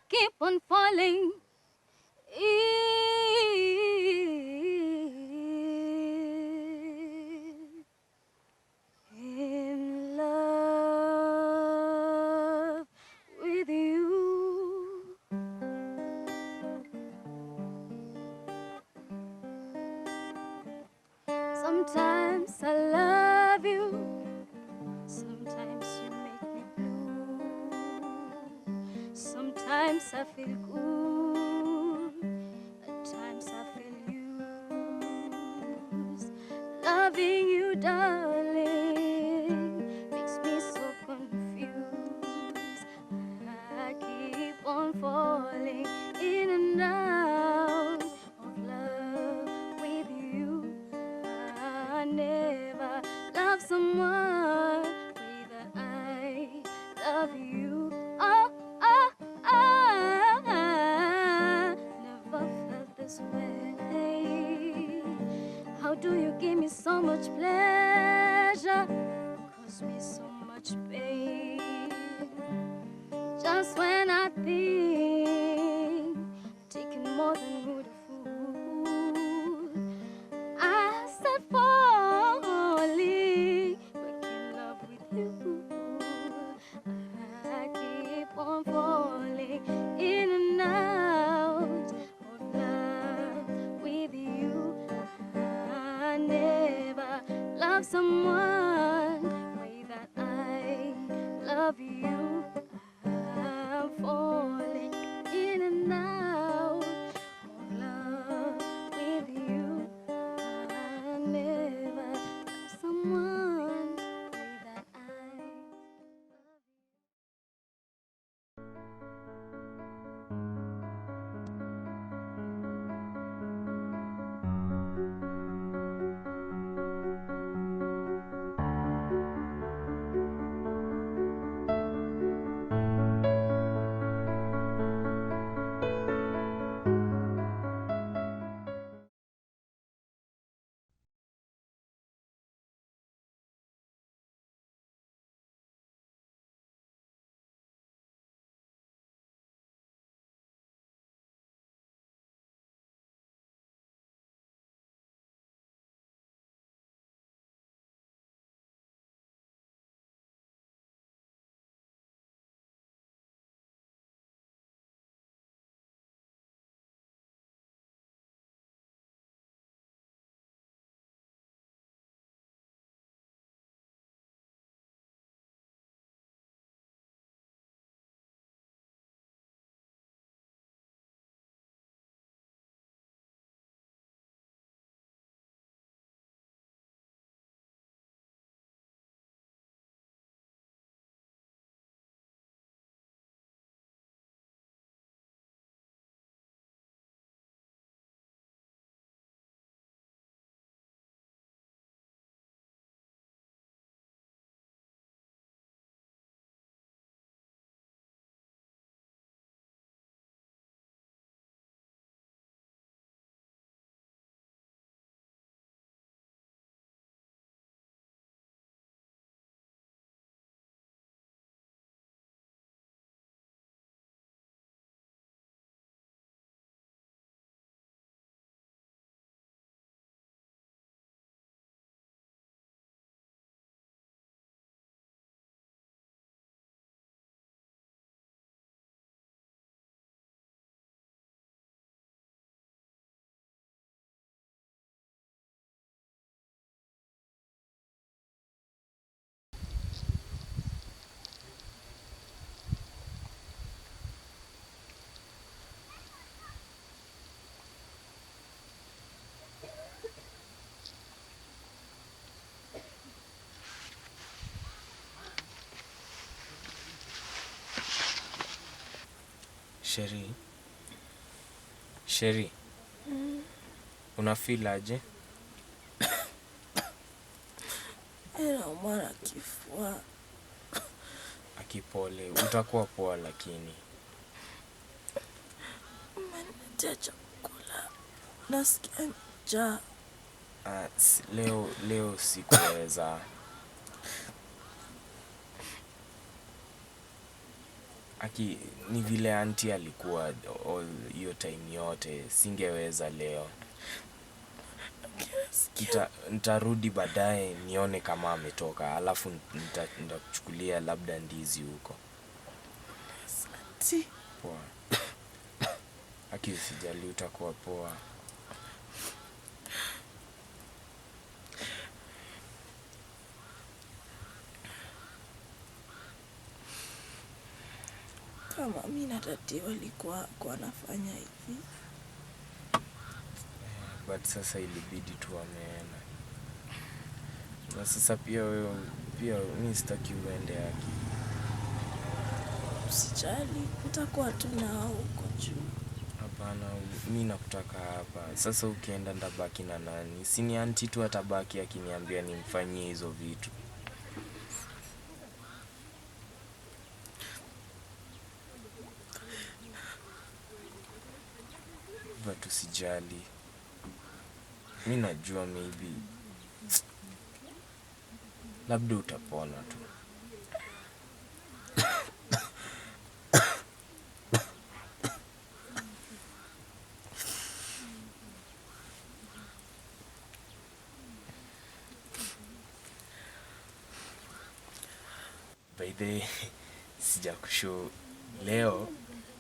keep on falling in love with you. Sometimes I love you, sometimes you make me blue. Sometimes I feel good, at times I feel used. Loving you, darling, makes me so confused. I keep on falling in and out of love with you. I never love someone way that I love you. Oh, oh, oh, I never felt this way. How do you give me so much pleasure? Cause me so much pain. Just when I think taking more than would a fool, I start falling back in love with you. I keep on falling in and out of love with you. I never love someone way that I love you. I'm falling in and out of love with you. I never love someone way that I love you. Sheri, Sheri, una feel aje? Naumwa na kifua. Akipole, utakuwa poa lakini. Umeniletea chakula. Nasikia njaa. Ah, leo sikuweza. Aki ni vile anti alikuwa all hiyo time yote, singeweza leo. Ntarudi baadaye nione kama ametoka, alafu nitakuchukulia labda ndizi huko. Asante. Poa. Aki usijali, utakuwa poa. Kama mi na tati walikuwa wanafanya hivi. But sasa ilibidi tu ameenda. Na sasa pia wewe, pia mi sitaki uende Aki. Usijali, nitakuwa tu nao huko juu. Hapana, mi nakutaka hapa. Sasa ukienda ndabaki na nani? Si ni anti tu atabaki akiniambia nimfanyie hizo vitu. But usijali. Mi najua maybe labda utapona tu. By the way, sijakushow leo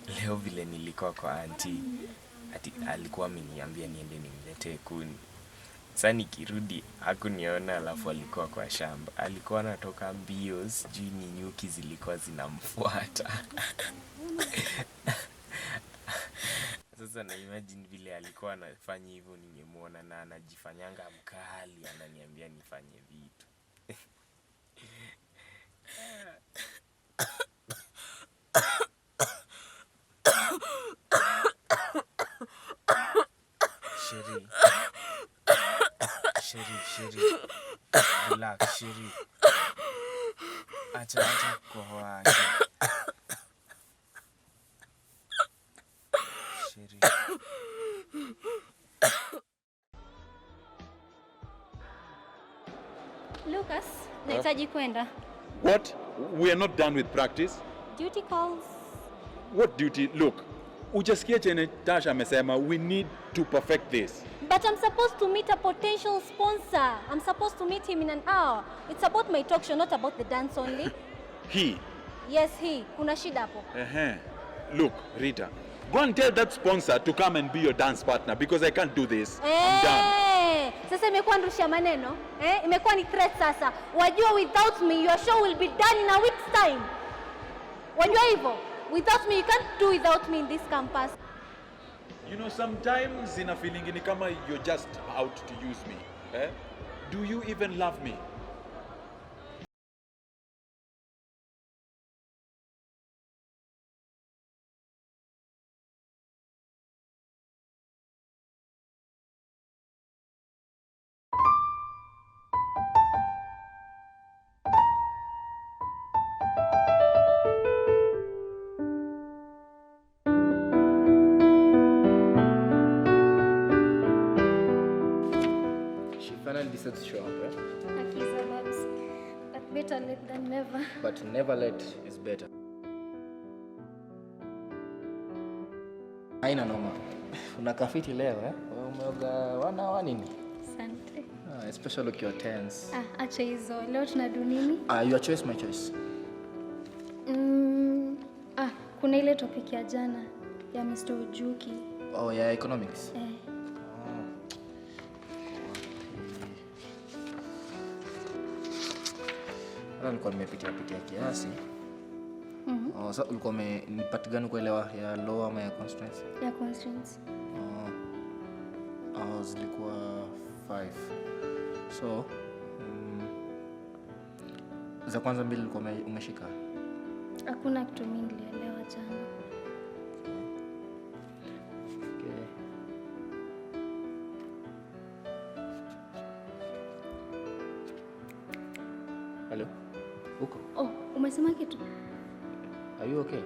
leo vile nilikuwa kwa anti, ati alikuwa ameniambia niende nimletee kuni. Sasa nikirudi hakuniona, alafu alikuwa kwa shamba, alikuwa anatoka mbio, sijui ni nyuki zilikuwa zinamfuata. Sasa na imagine vile alikuwa anafanya hivyo, ningemuona na anajifanyanga mkali, ananiambia nifanye vitu. Sheri, Sheri, Sheri, relax, Sheri. Acha, acha kukohoa, acha. Sheri. Lucas, nahitaji kwenda. What? We are not done with practice. Duty calls. What duty? Look, hujasikia chenye Tasha amesema, we need to perfect this. But I'm supposed to meet a potential sponsor. I'm supposed to meet him in an hour. It's about my talk show, not about the dance only. He. Yes, he. Kuna shida hapo. Uh-huh. Look, Rita, go and tell that sponsor to come and be your dance partner because I can't do this. I'm done. Eh, sasa imekuwa nrushia maneno. Eh, imekuwa ni threat sasa. Wajua without me your show will be done in a week's time. Wajua hivyo? Without me you can't do without me in this campus. You know, sometimes in a feeling ni kama you're just out to use me. Eh? Do you even love me? She finally decided to show up, eh? Akiza babs. But better late than never. But never late is better. Haina noma. Unakaa fiti leo eh? Umeoga wana wa nini? Asante. Ah, especially ukiwa tense. Ah, acha hizo. Leo tunadu nini? Ah, your choice, my choice. Kuna ile topic ya jana ya Mr. Ujuki. Oh, yeah, economics. Eh. Hata nilikuwa nimepitia pitia kiasi. Oh, sasa ulikuwa ni part gani kuelewa, ya law ama ya constraints? Ya constraints. Oh. Oh, zilikuwa 5. So, za kwanza mbili ulikuwa umeshika? Hakuna kitu mimi nilielewa jana. Okay. Hello? Uko? Oh, umesema kitu? Are you okay?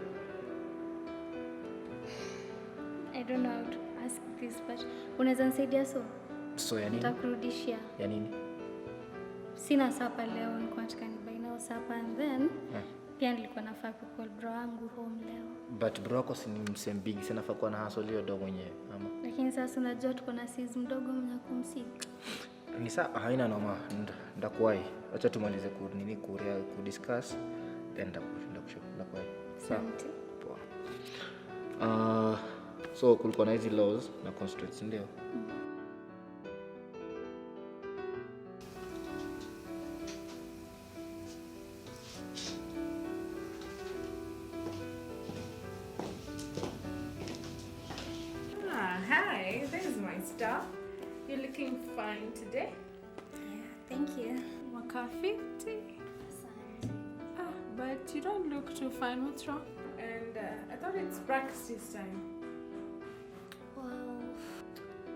I don't know how to ask this, but unaweza nisaidia so? So ya nini? Nitakurudishia. Ya nini? Sina sapa leo, nilikuwa nataka nibuy nao sapa and then Pia nilikuwa nafaa kucall bro wangu home leo. But bro wako si ni msee mbigi, si anafaa kuwa na hustle hiyo dogo mwenyewe ama? Lakini sasa unajua tuko na sis mdogo mwenye kumsika. Ni saa haina noma, ndakuwahi. Acha tumalize ku nini kuria ku discuss then ndakushow ndakuwahi. Sawa. Asante. Poa. So kulikuwa na hizi laws na constraints, ndio? Ah, hi, there's my star. You're looking fine today. Yeah, thank you. Wakafiti. Asante. Ah, but you don't look too fine. What's wrong? And I thought it's practice time. Wow.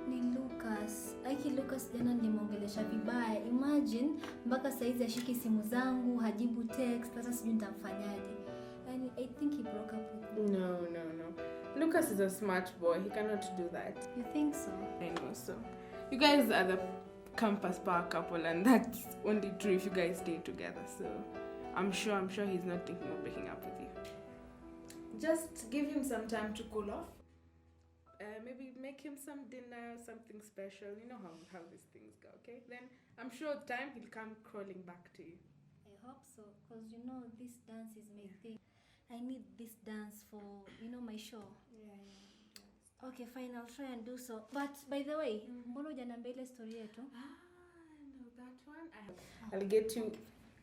Ni Lucas. Aki Lucas jana nilimwongelesha vibaya. Imagine mpaka saizi ashiki simu zangu, hajibu text, hata sijui nitamfanyaje. Yani I think he broke up with me. No, no, no. Lucas is a smart boy. He cannot do that. You think so? I know so. You guys are the campus power couple, and that's only true if you guys stay together. So I'm sure he's not thinking of breaking up with you. Just give him some time to cool off. Maybe make him some dinner, something special. You know how these things go, okay? Then I'm sure with time he'll come crawling back to you. I hope so, because you know this dance is my thing. I need this dance for, you know, my show. Yeah, Okay, fine, I'll try and do so. But by the way, mbona hujaniambia ile story yetu? Ah, no, that one. I'll get you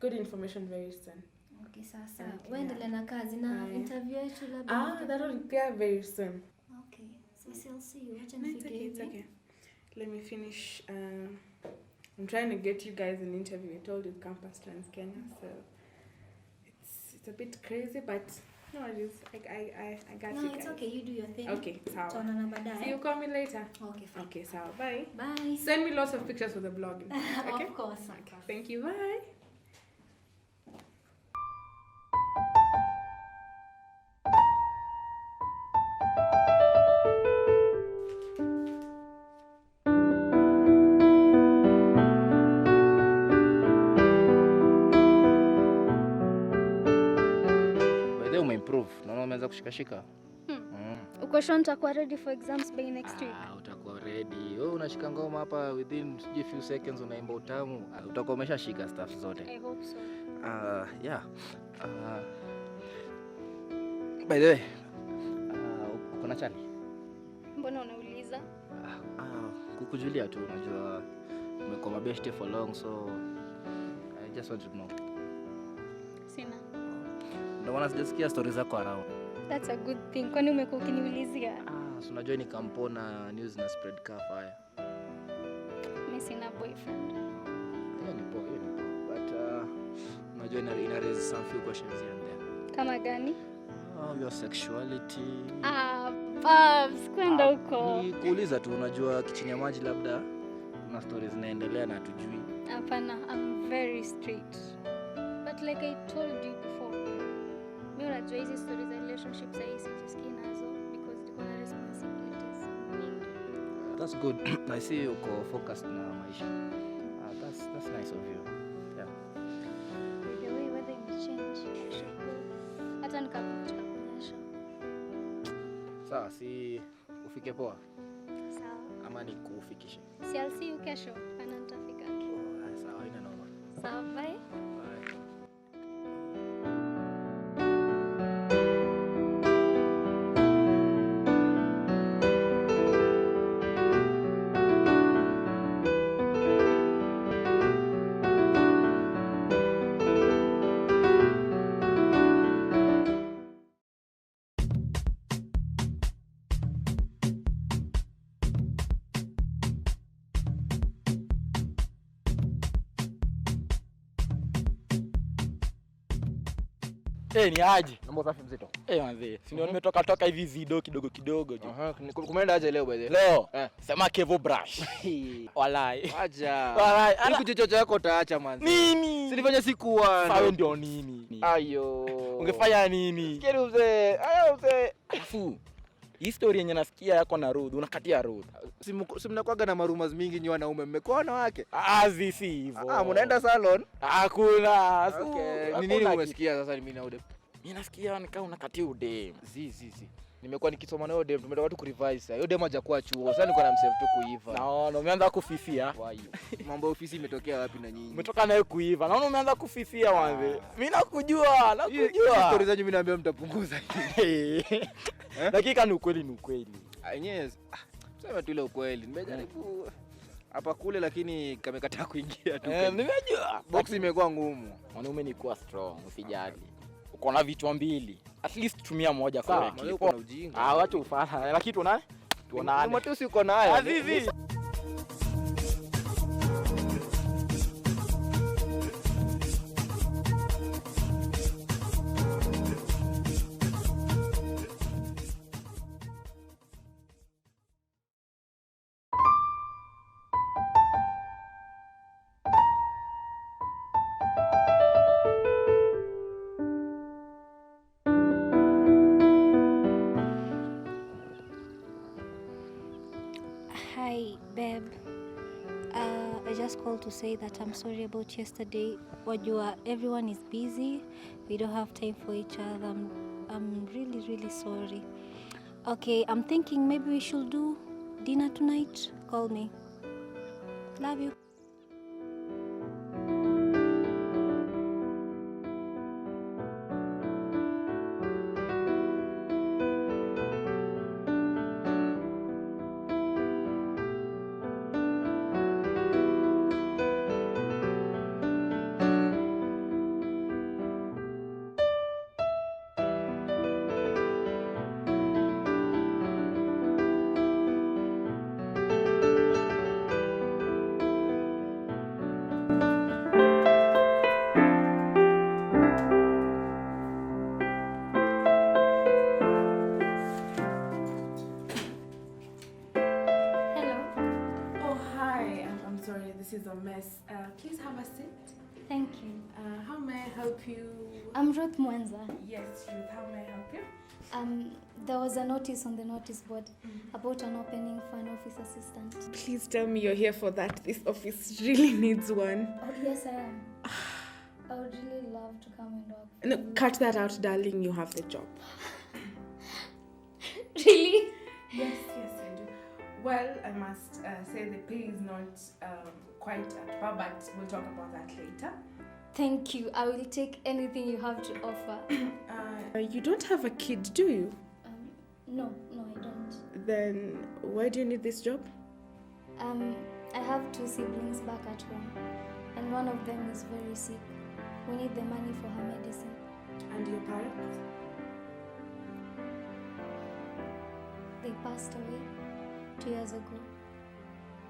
good information very soon. Okay, sasa. Okay, Wewe endelea na kazi na Haya. interview yetu labda. Ah, that'll be very soon. Okay. Sasa I'll see you. Acha No, it's nifike okay, it's hivi. okay. Let me finish. I'm trying to get you guys an interview. I told you Campus Trans Kenya, so it's a bit crazy, but no worries. I got No, you guys. it's okay. You do your thing. Okay, sawa. Tutaonana baadaye. See you, call me later. Okay, fine. Okay, sawa. Bye. Bye. Send me lots of pictures for the blog. Okay? Of course, of course. Thank you. Bye. By the way, umeimprove. Naona umeanza kushikashika. Uko sure nitakuwa ready for exams by next week? Ah, utakuwa ready. Wewe unashika ngoma hapa within sijui few seconds unaimba utamu. Ah, utakuwa umeshashika stuff zote. I hope so. Yeah. By the way, uko na chali? Mbona unauliza? Kukujulia tu, unajua umekuwa mabeshte for long, so I just want to know. Sina. Ndio maana sijasikia stories zako around. That's a good thing. Kwani umekuwa ukiniulizia? Ah, so unajua ni kampona news na spread car fire. Mimi sina boyfriend. Hiyo ni poa, hiyo ni poa. But unajua ina raise some few questions here and there. Kama gani? Oh, your sexuality. Ah, Babs, kwenda huko. Ni kuuliza tu, unajua kichini ya maji labda kuna stories zinaendelea na hatujui. Hapana, I'm very straight. But like I told you before, mimi unajua hizi stories za relationships sasa hizi sijisikii nazo because niko na responsibilities mingi. That's good. I see uko focused na maisha. That's nice of you. Yeah. By the way, weather imechange. I should go. Hata nikakuja kunyesha. Sawa, si ufike poa Sawa. ama nikufikishe? Si I'll see you kesho. Ana nitafika. Oh, sawa, haina noma. Sawa, bye. Bye. Ni aje? Mambo safi mzito. Manze, si ndio nimetoka toka hivi zido kidogo kidogo jo. Aha, kumeenda aje leo by the way? Leo sema Kevo brush. Walai. Aja. Walai. Ili kujichocha yako utaacha manze. Nini? Silifanya sikuwa. Sawa ndio nini? Ayo. Ungefanya nini? Sikia mzee. Ayo mzee. Alafu Hii story yenye nasikia yako na Ruth, unakatia Ruth. Si mnakuwaga na marumas mingi nyi wanaume, mmekuwa wanawake? Ah, zi si hivyo. Ah, mnaenda salon? Hakuna. Okay. Ni nini umesikia sasa mimi na udem? Mimi nasikia nikaa unakatia udem. Zi zi zi. Nimekuwa nikisoma na udem, tumetoka tu kurevise. Hiyo dem hajakuwa chuo. Sasa niko na msave tu kuiva. Naona umeanza kufifia. Mambo ya ofisi imetokea wapi na nyinyi? Umetoka naye kuiva. Naona umeanza kufifia wanze. Mimi nakujua, nakujua. Story zanyu mimi naambia mtapunguza. Dakika ni ukweli ni ukweli. Yenyewe sema tu ile ukweli. Nimejaribu hapa kule lakini kamekataa kuingia tu. Eh, nimejua. Box imekuwa ngumu. Mwanaume ni kuwa strong, usijali. Uko na vichwa mbili. At least tumia moja Sawa, correctly. uko na ujinga. Ah, wacha ufala. Lakini tuonane. Tuonane. Ni matusi uko nayo. Azizi. Hi, babe. I just called to say that I'm sorry about yesterday. Wajua, everyone is busy. We don't have time for each other. I'm really, really sorry. Okay, I'm thinking maybe we should do dinner tonight. Call me. Love you. Hello. Oh, hi. I'm sorry, this is a mess. Please have a seat. Thank you. How may I help you? I'm Ruth Mwenza. Yes, Ruth, how may I help you? There was a notice on the notice board about an opening for an office assistant. Please tell me you're here for that. This office really needs one. Oh, yes, I am. I would really love to come and work. No, cut that out, darling. You have the job. Really? Yes, yes, I do. Well, I must say the pay is not quite at par, but we'll talk about that later. Thank you. I will take anything you have to offer. You don't have a kid, do you? No, no, I don't. Then why do you need this job? I have two siblings back at home, and one of them is very sick. We need the money for her medicine. And your parents? They passed away 2 years ago.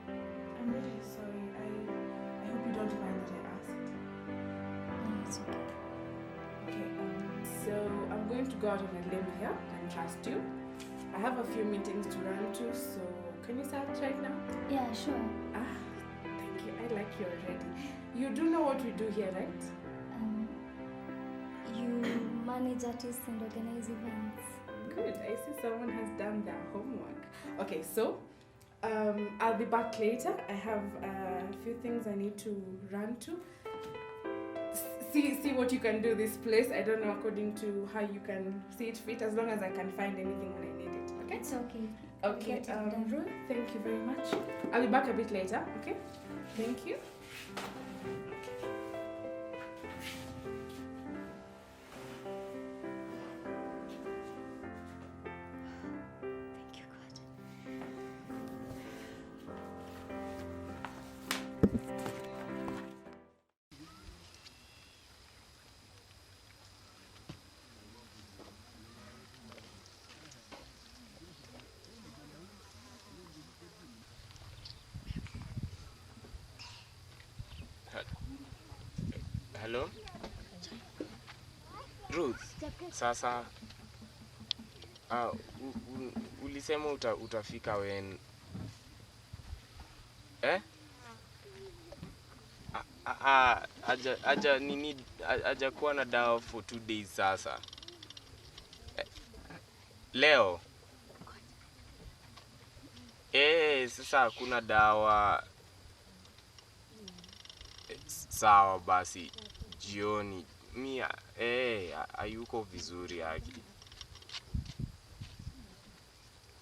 I'm really sorry. I hope you don't mind that I asked. No, it's okay. Okay, so I'm going to go out on a limb here and trust you. I have a few meetings to run to, so can you start right now? Yeah, sure. Thank you. I like you already. You do know what we do here, right? You manage artists and organize events. Good. I see someone has done their homework. Okay, so I'll be back later. I have a few things I need to run to. See what you can do this place. I don't know according to how you can see it fit, as long as I can find anything when I need it. Okay? It's okay. I'll Okay, get it done. Ruth, thank you very much. I'll be back a bit later, okay? Thank you. Thank you, God. Hello? Ruth, sasa, ulisema utafika when? Aja nini, aja kuwa na dawa for 2 days sasa. Leo? Eh, sasa hakuna dawa. Sawa basi, jioni mi eh, hayuko vizuri haki.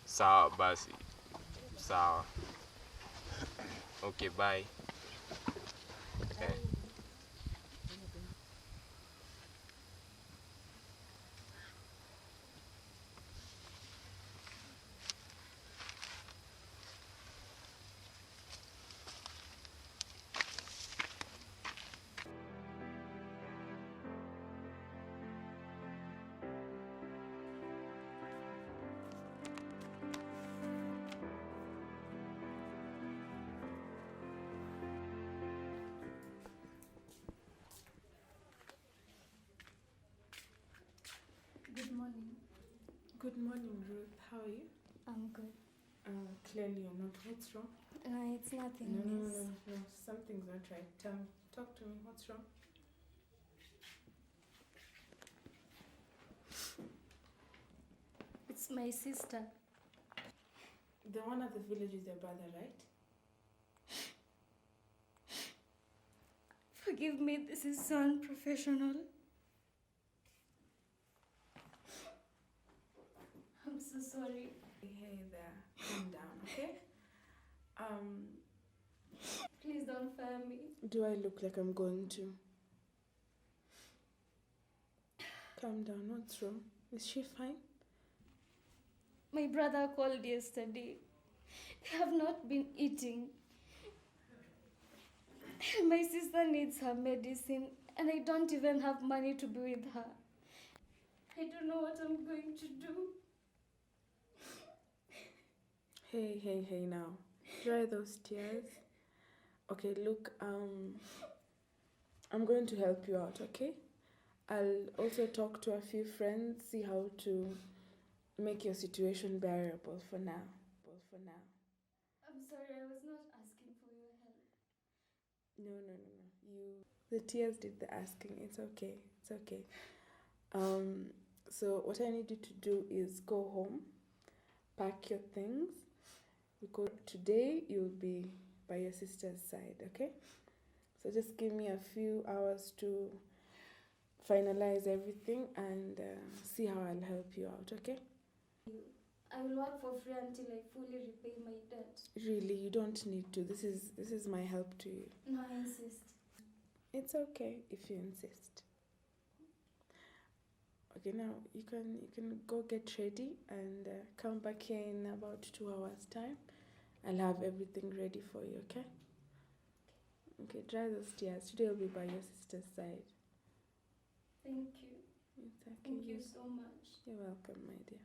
Sawa basi, sawa. Okay, bye. Eh. Good morning. Good morning, Ruth. How are you? I'm good. Clearly you're not. What's wrong? It's nothing, No, no, miss. no, no. Something's not right. Tell me. Talk to me. What's wrong? It's my sister. The one at the village is your brother, right? Forgive me, this is so unprofessional. I'm so sorry. Hey there. Calm down, okay? Please don't fire me. Do I look like I'm going to? Calm down. What's wrong? Is she fine? My brother called yesterday. They have not been eating. My sister needs her medicine, and I don't even have money to be with her. I don't know what I'm going to do. Hey, hey, hey now. Dry those tears. Okay, look, I'm going to help you out, okay? I'll also talk to a few friends, see how to make your situation bearable for now. For now. I'm sorry, I was not asking for your help. No, no, no, no. The tears did the asking. It's okay. It's okay. So what I need you to do is go home, pack your things, because today you'll be by your sister's side, okay? So just give me a few hours to finalize everything and see how I'll help you out, okay? I will work for free until I fully repay my debt. Really, you don't need to. This is my help to you. No, I insist. It's okay if you insist. Okay, now you can go get ready and come back here in about 2 hours' time. I'll have everything ready for you, okay? Okay, dry those tears. Today you'll be by your sister's side. Thank you. It's okay. Thank you so much. You're welcome, my dear.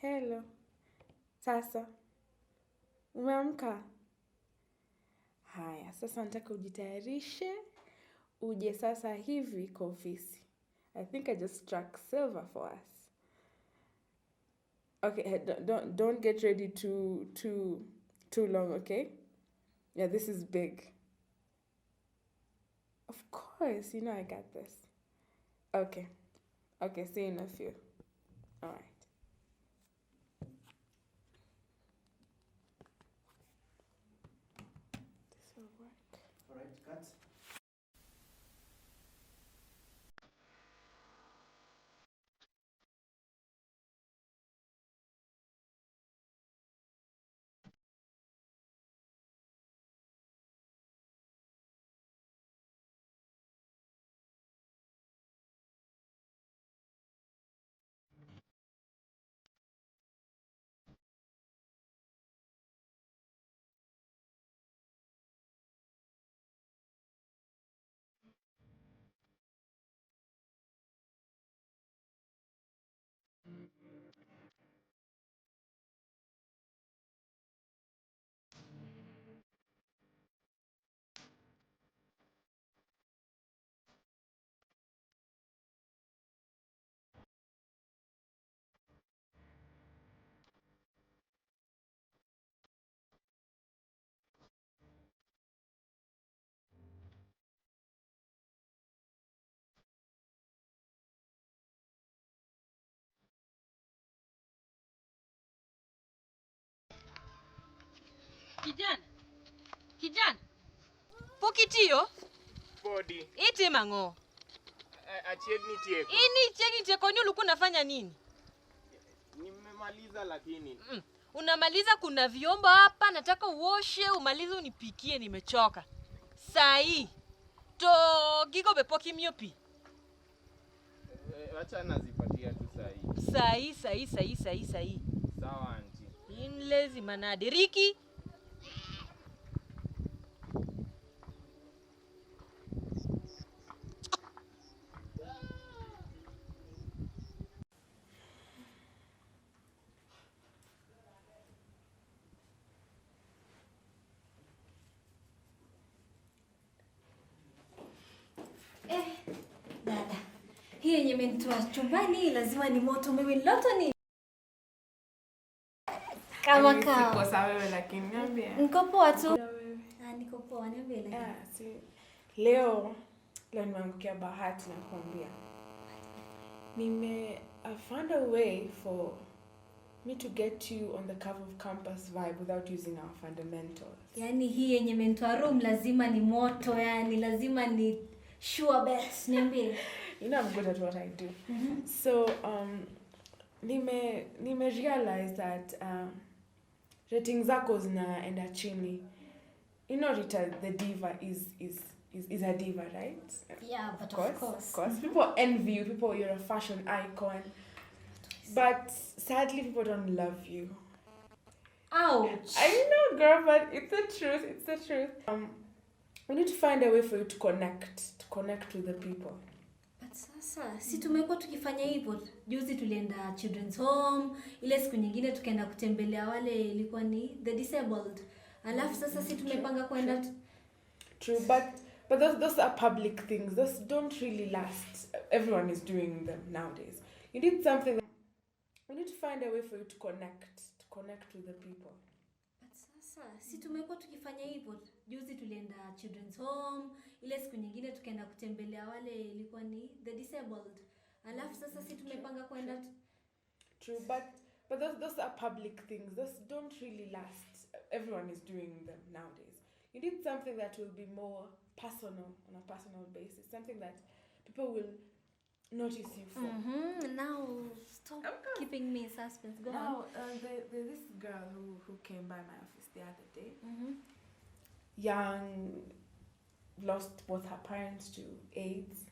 Hello. Sasa. Umeamka? Haya, sasa nataka ujitayarishe uje sasa hivi kwa ofisi. I think I just struck silver for us. Okay, don't get ready too long, okay? Yeah, this is big. Of course, you know I got this. Okay. Okay, see you in a few. All right. This will work. All right, cut. Kijana, kijana, pok itiyo? Podi. Itimo ang'o? Achiegni tieko. Ini chiegni tieko ni ulikuwa unafanya nini? Nimemaliza lakini. Unamaliza, kuna vyombo hapa, nataka uoshe, umalize unipikie, nimechoka. Saa hii to gigo be pok imiyo pi. Eh, Wacha nazipatia tu saa hii. Saa hii, saa hii, saa hii, saa hii, saa hii. Sawa auntie. In lazy manade. Riki, Eh, dada. Hii yenye imenitoa chumbani lazima ni moto mimi loto ni kama Mimi kawa. siko sawa wewe lakini niambie. Niko poa tu. Na wewe? Ah, niko poa, niambie lakini. Yeah, si leo leo nimeangukia bahati nakwambia. Nime I found a way for me to get you on the cover of Campus Vibe without using our fundamentals. Yaani hii yenye imenitoa room lazima ni moto, yani lazima ni sure bet. Niambie. You know I'm good at what I do. So nime realize that rating zako zinaenda chini. You know Rita the diva is a diva, right? Yeah, but Of of course, course. of course. People envy you. People, you're a fashion icon. But sadly, people don't love you. Ouch. I know, girl, but it's the truth. It's the truth. We need to find a way for you to connect with the people. But sasa, si tumekuwa tukifanya hivyo. Juzi tulienda children's home, ile siku nyingine tukaenda kutembelea wale ilikuwa ni the disabled. Alafu sasa si tumepanga kwenda True, but those are public things. Those don't really last. Everyone is doing them nowadays. You need something. We need to find a way for you to connect with the people. But sasa, si tumekuwa tukifanya hivyo. Juzi tulienda children's home, ile siku nyingine tukaenda kutembelea wale ilikuwa ni the disabled. Alafu sasa si tumepanga kwenda True, but those are public things. Those don't really last. Everyone is doing them nowadays. You need something that will be more personal, on a personal basis. Something that people will notice you for. Now stop keeping me in suspense. Go on. Now, there's this girl who came by my office the other day. Young, lost both her parents to AIDS,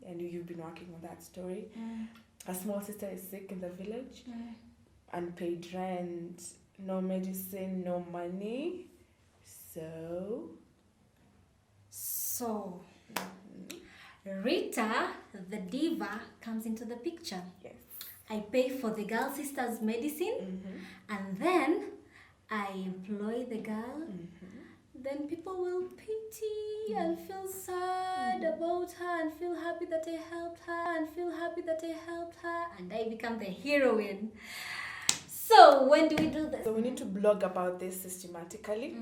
and you've been working on that story. Her small sister is sick in the village, unpaid rent, no medicine, no money. So, Rita, the diva, comes into the picture. Yes. I pay for the girl sister's medicine, and then I employ the girl. Then people will pity and feel sad about her and feel happy that I helped her and feel happy that I helped her, and I become the heroine. So when do we do this? So we need to blog about this systematically.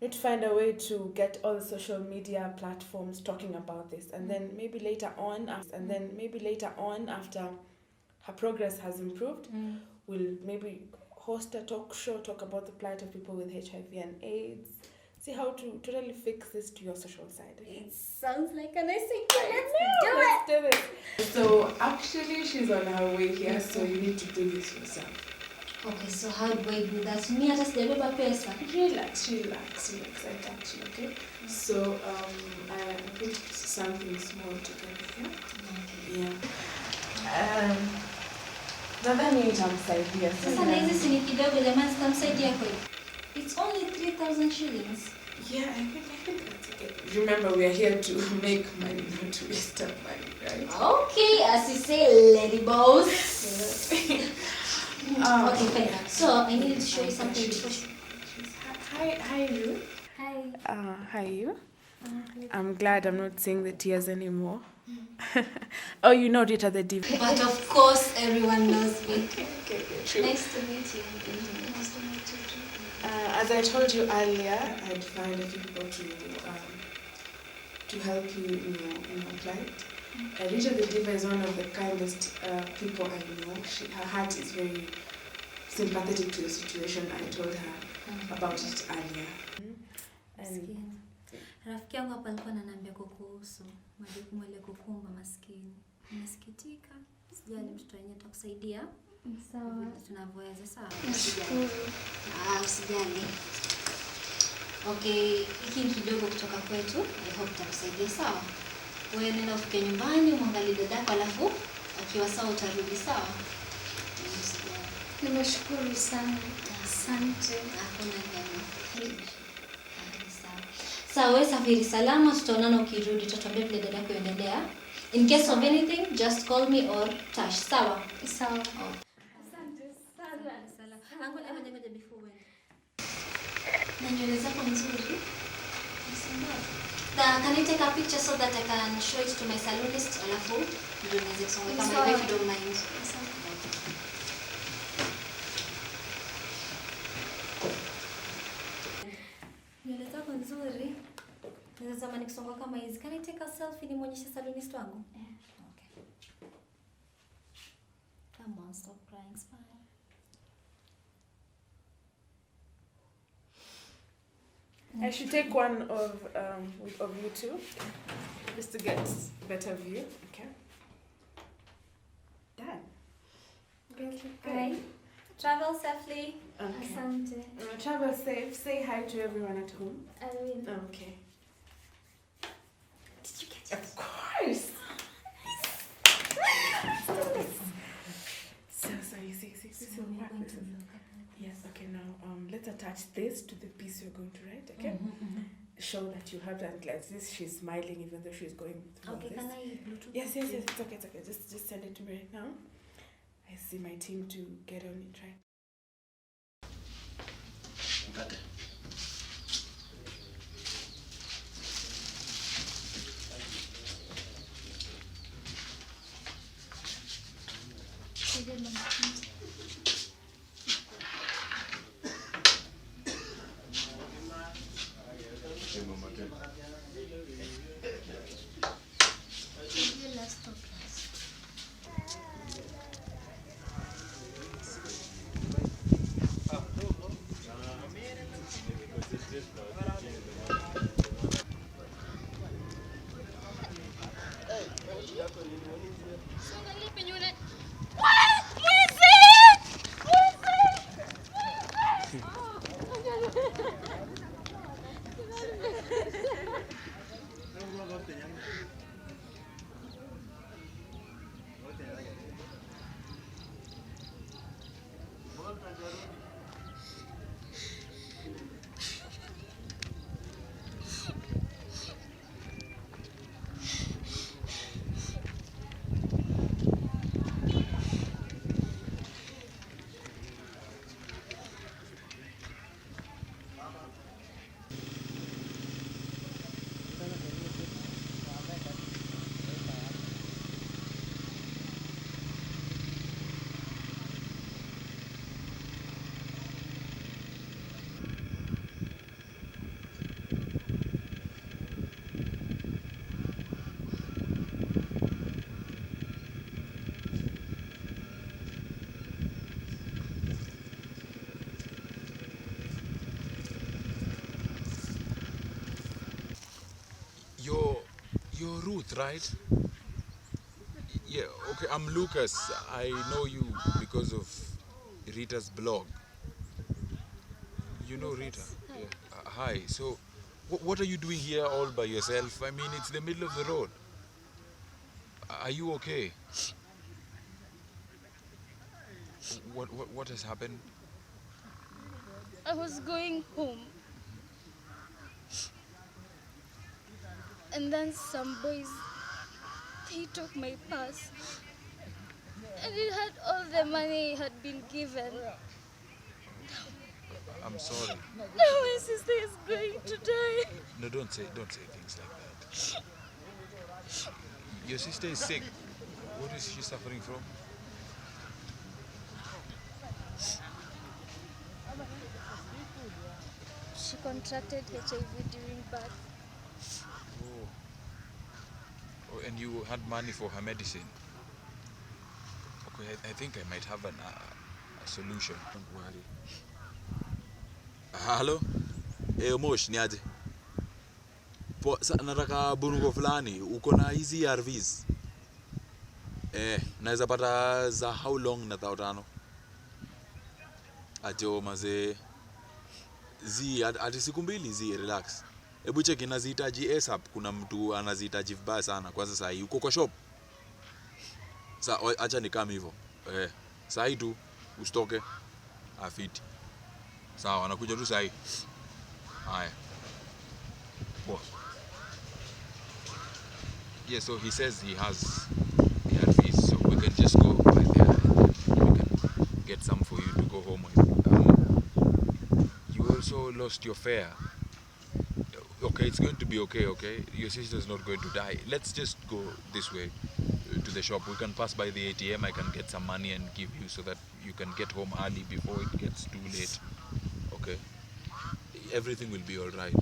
We need to find a way to get all the social media platforms talking about this, and then maybe later on, and then maybe later on after her progress has improved, we'll maybe host a talk show, talk about the plight of people with HIV and AIDS. See how to totally fix this to your social side. Okay? It sounds like a nice idea. Let's I know, do let's it. do this. So actually, she's on her way here, so you need to do this yourself. Okay, so how do I do that? Mi hata sijabeba pesa. Relax, relax, relax. I got you, okay? So I put something small together here. Okay. Yeah. Nadhani itamsaidia. Sasa na hizi si ni kidogo jamani, zitamsaidia kweli? It's only 3,000 shillings. Yeah, I think that's okay. Remember, we are here to make money, not to waste our money, right? Okay, as you say, lady boss. Okay, fine. So I needed to show you something before. Hi, hi, you. Hi. Hi, you. I'm glad I'm not seeing the tears anymore. Oh, you know Rita the Diva. But of course, everyone knows me. Okay, okay, okay, true. Nice to meet you. Nice to meet you too. As I told you earlier, I'd find a few people to help you in your plight. Rita the Diva is one of the kindest people I know. Her heart is very sympathetic to the situation. I told her about it earlier. Maskini. Rafiki yangu hapa alikuwa ananiambia kukuhusu majukumu yaliyokukumba maskini. Nimesikitika. Sijali mtoto wenyewe atakusaidia. Sawa. Vile tunavyoweza, sawa? Nashukuru. Ah, usijali. Okay, hiki ni kidogo kutoka kwetu. I hope itakusaidia, sawa? Wewe nenda ufike nyumbani umwangalie dadako alafu akiwa sawa utarudi, sawa? Usijali. Nimeshukuru sana. Asante. Hakuna neno. Sawa. Sawa, wewe safiri salama, tutaonana ukirudi, utatuambia vile dadako yaendelea. In case of anything, just call me or Tash, sawa? Sawa. Asante sana. Salama. Ngoja ngoja ngoja before uende. Na nywele zako nzuri. Na can I take a picture so that I can show it to my salonist alafu ndio niweze kusonga kama Sawa. hivyo if you don't mind. Nywele zako nzuri. Naweza tamani kusonga kama hizi. Can I take a selfie nimwonyeshe salonist wangu? Okay. Come on, stop crying, smile. I should take one of of you two, just to get better view. Okay. Done. You guys look good. Right. Travel safely. Okay. Asante. Travel safe. Say hi to everyone at home. I will. Okay. Did you get it? Of course. So, so you see, see, this So will we're work. going This to is look at Yes, okay, now let's attach this to the piece you're going to write, okay? Show that you have done like this. She's smiling even though she's going through all Okay, this. can I Bluetooth? Yes, yes, it? yes, it's okay, it's okay. Just send it to me right now. I see my team to get on it right. Mkate. You're Ruth, right? Yeah, okay, I'm Lucas. I know you because of Rita's blog. You know Rita? Yeah. Hi. So, what are you doing here all by yourself? I mean, it's the middle of the road. Are you okay? What has happened? I was going home. And then some boys, they took my purse. And it had all the money I had been given. I'm sorry. Now my sister is going to die. No, don't say things like that. Your sister is sick. What is she suffering from? She contracted HIV during birth. Oh. Oh, and you had money for her medicine. Okay, I think I might have a solution. Don't worry. Halo? Eh, Omosh, ni aje? Poa, sa nataka bunuko fulani. Uko na hizi ARVs? Eh, naweza pata za how long na thao tano? Ajo mazee. Zi, ati siku mbili zi, relax. Hebu cheki nazihitaji ASAP. Kuna mtu anazihitaji vibaya sana. Kwanza saa hii uko kwa shop? Sa acha nikam hivyo. Eh, saa hii tu usitoke. Afiti. Sawa, anakuja tu saa hii. Haya. Poa. Yeah, so he says he has ARVs, so we can just go by there and then we can get some for you to go home with. You also lost your fare. Okay, it's going to be okay, okay? Your sister's not going to die. Let's just go this way to the shop. We can pass by the ATM. I can get some money and give you so that you can get home early before it gets too late. Okay? Everything will be all right.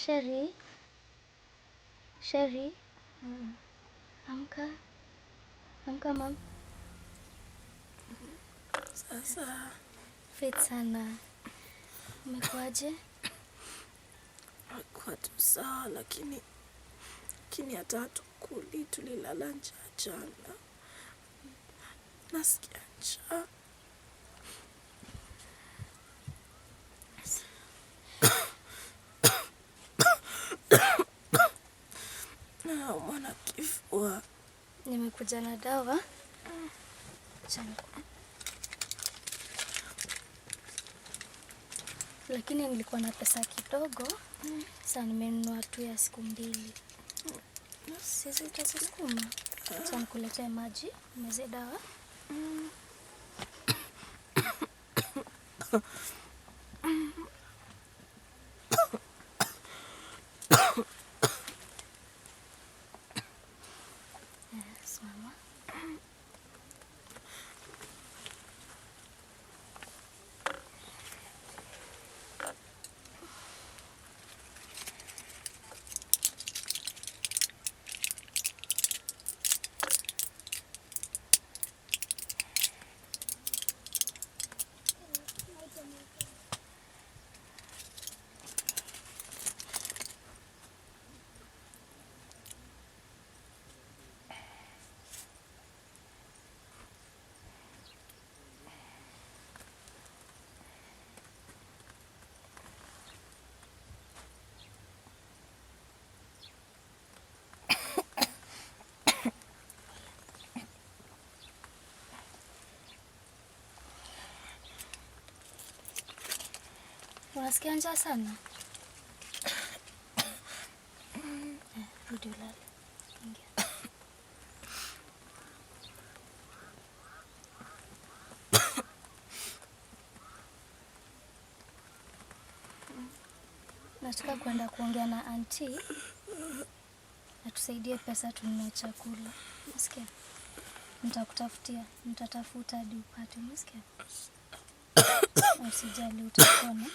Sherry, Sherry, amka, amka mam. Sasa Fit sana. Umekuaje? Hakuwa tu sawa, lakini lakini hata hatukuli, tulilala njaa jana. Nasikia njaa. Naumwa na kifua. Nimekuja na dawa. Acha niku- Lakini nilikuwa na pesa kidogo, sasa nimenunua tu ya siku mbili. Sisi utasukuma. Acha nikuletee maji, umeze dawa. Simama. Unasikia njaa sana? Eh, Rudi ulale. Ingia. Nataka kwenda kuongea na auntie atusaidie pesa tununue chakula. Unasikia? Nitakutafutia, nitatafuta hadi upate. Unasikia? Usijali, utapona.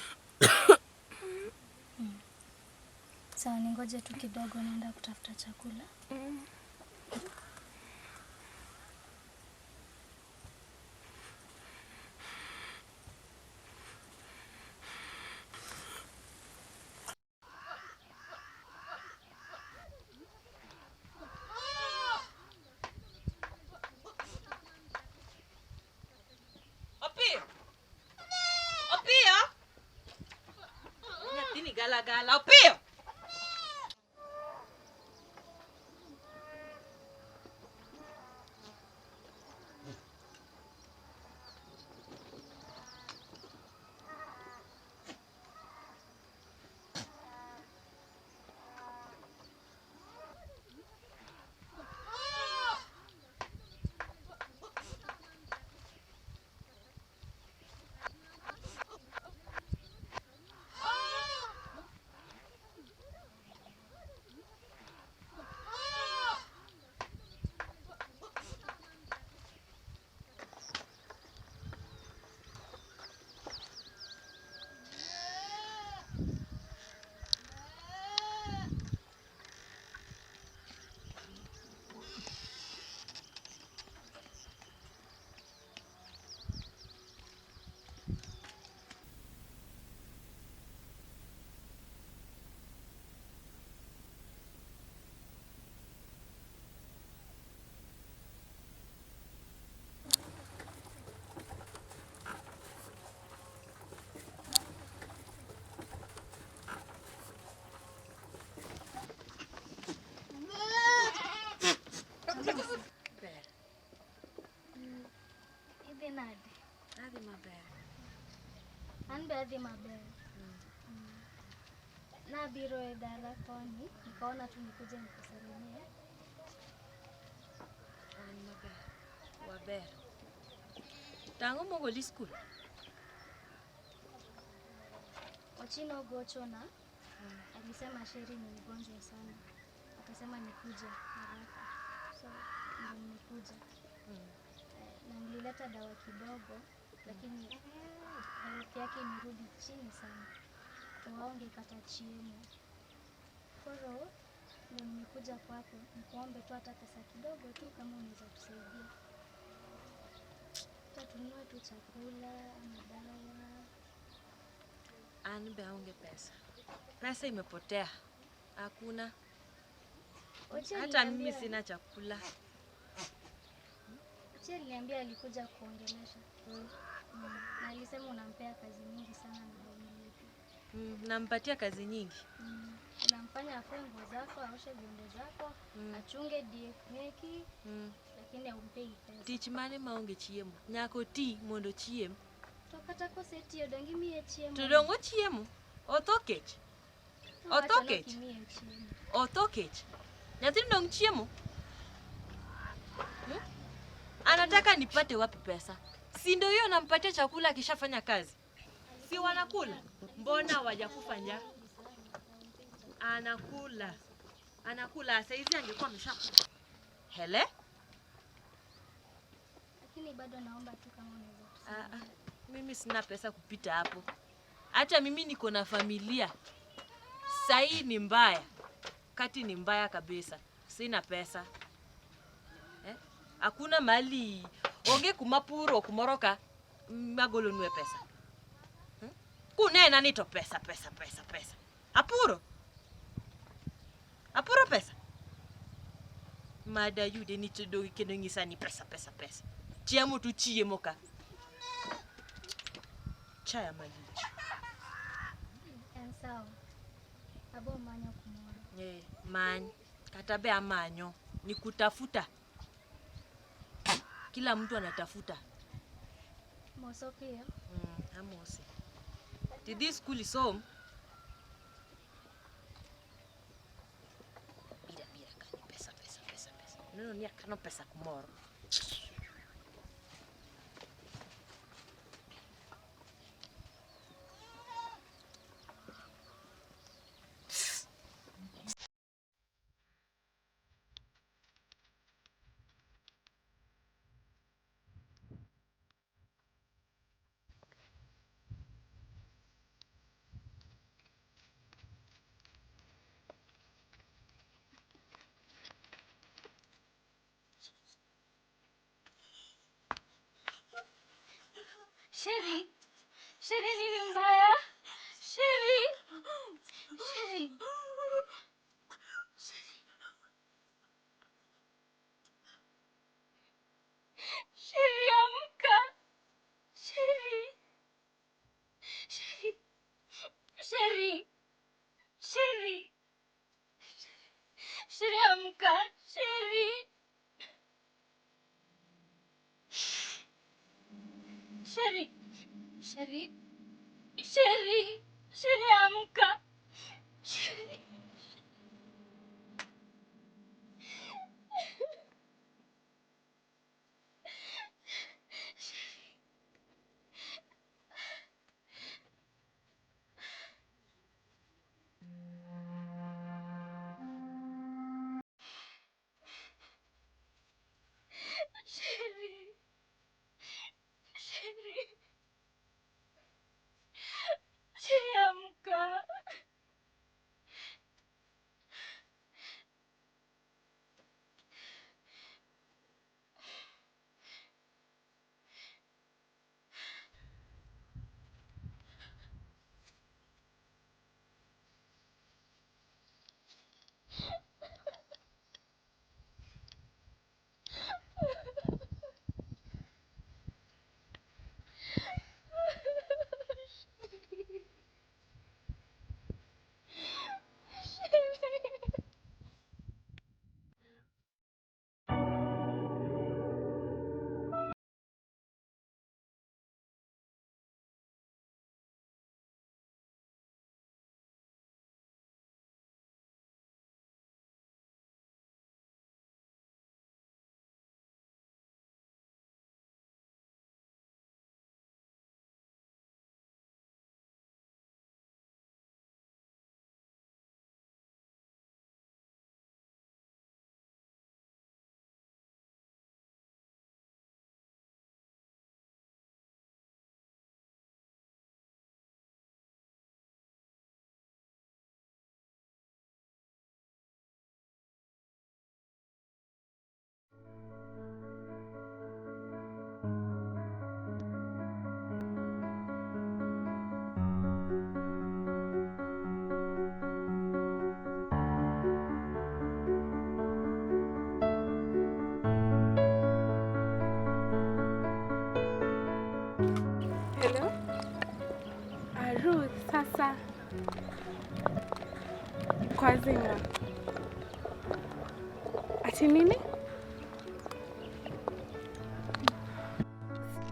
Sawa, ningoje tu kidogo, naenda kutafuta chakula. Opi. Galagala piyo! Ber. Idhi nade? Adhi maber. An be adhi maber. Nabiro e dala koni, nikaona tu nikuje nikusalimie. An maber. Waber. Tang'o mogoli skul? Ochino ogochona, alisema Sheri ni mgonjwa sana. Akasema nikuje haraka. So ndio nimekuja. Na nilileta dawa kidogo, lakini health yake imerudi chini sana. To waonge kata chiemo. Koro ndio nimekuja kwako nikuombe tu hata pesa kidogo tu kama unaweza tusaidia. Hata tununue tu chakula ama dawa. An be aonge pesa. Pesa imepotea. Hakuna. Ochi Hata mimi aliniambia- sina chakula. Ochi aliniambia alikuja kuongelesha. Na alisema unampea kazi nyingi sana na haumlipi. Nampatia kazi nyingi. Unamfanya afue nguo zako, aoshe vyombo zako, achunge diek meki, lakini haumpei pesa. Tich mane maonge chiemo? Nyaka oti mondo ochiem. To kata kosetiyo donge imiye chiemo? To dong' ochiemo? Otho kech? Nowacho Otho ni kech? ok imiye chiemo. Otho kech? Nyathini dong' chiemo? Anataka nipate wapi pesa? Si ndio hiyo nampatia chakula akishafanya kazi? Si wanakula? Mbona hawajakufa njaa? Anakula. Anakula. Saizi angekuwa ameshakula. Hele? Lakini bado naomba tu kama unaweza tusaidia. Ah, ah, mimi sina pesa kupita hapo. Hata mimi niko na familia. Sahii ni mbaya, kati ni mbaya kabisa, sina pesa eh? Hakuna mali onge kumapuro kumoroka magolonue pesa Kunena ni to pesa pesa pesa pesa apuro apuro pesa mada yude ni to dogi kendo ng'isa ni pesa pesa pesa chiemo to chiemo ka chaya malich En sawa. Abo manyo kumoro. Eh, many kata be amanyo ni kutafuta kila mtu anatafuta Moso piyo. Amose tidhi skul isom bira bira kanyo pesa pesa pesa pesa neno ni akano pesa kumoro Sheri, Sheri nini mbaya? Sheri, Sheri. Sheri amka. Sheri. Sheri. Sheri. Sheri, Sheri, Sheri amka. Sheri. Sheri. Sheri. Sheri amka. Hello? Ruth, sasa kwa zima. Ati nini?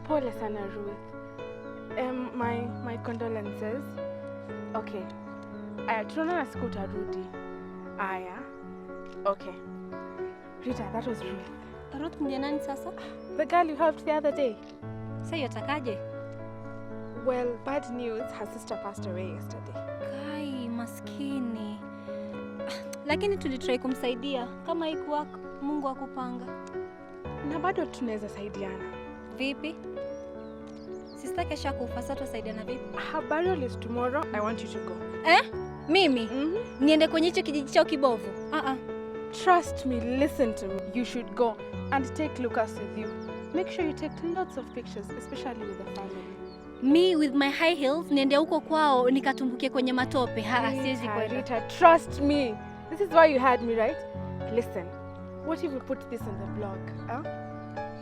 Pole sana Ruth. My condolences. Okay. Aya, tunaonana siku utarudi. Aya. Okay. Rita, that was Ruth. Ruth ndiye nani sasa? The girl you helped the other day. Sasa yatakaje? Well, bad news, her sister passed away yesterday. Kai, maskini. Lakini tulitry kumsaidia. Kama haikuwa Mungu akupanga. Na bado tunaweza saidiana. Vipi? Sister kesha kufa, sasa tutasaidiana vipi? Her burial is tomorrow. I want you to go. Eh? Mimi? Niende kwenye hicho kijiji chao kibovu? Ah ah. Trust me, listen to me. You should go and take Lucas with you. Make sure you take lots of pictures, especially with the family. Me with my high heels niende huko kwao nikatumbukie kwenye matope. Ha, siwezi Rita, kwenda. Rita, trust me. This is why you had me, right? Listen, what if we put this on the blog? Huh?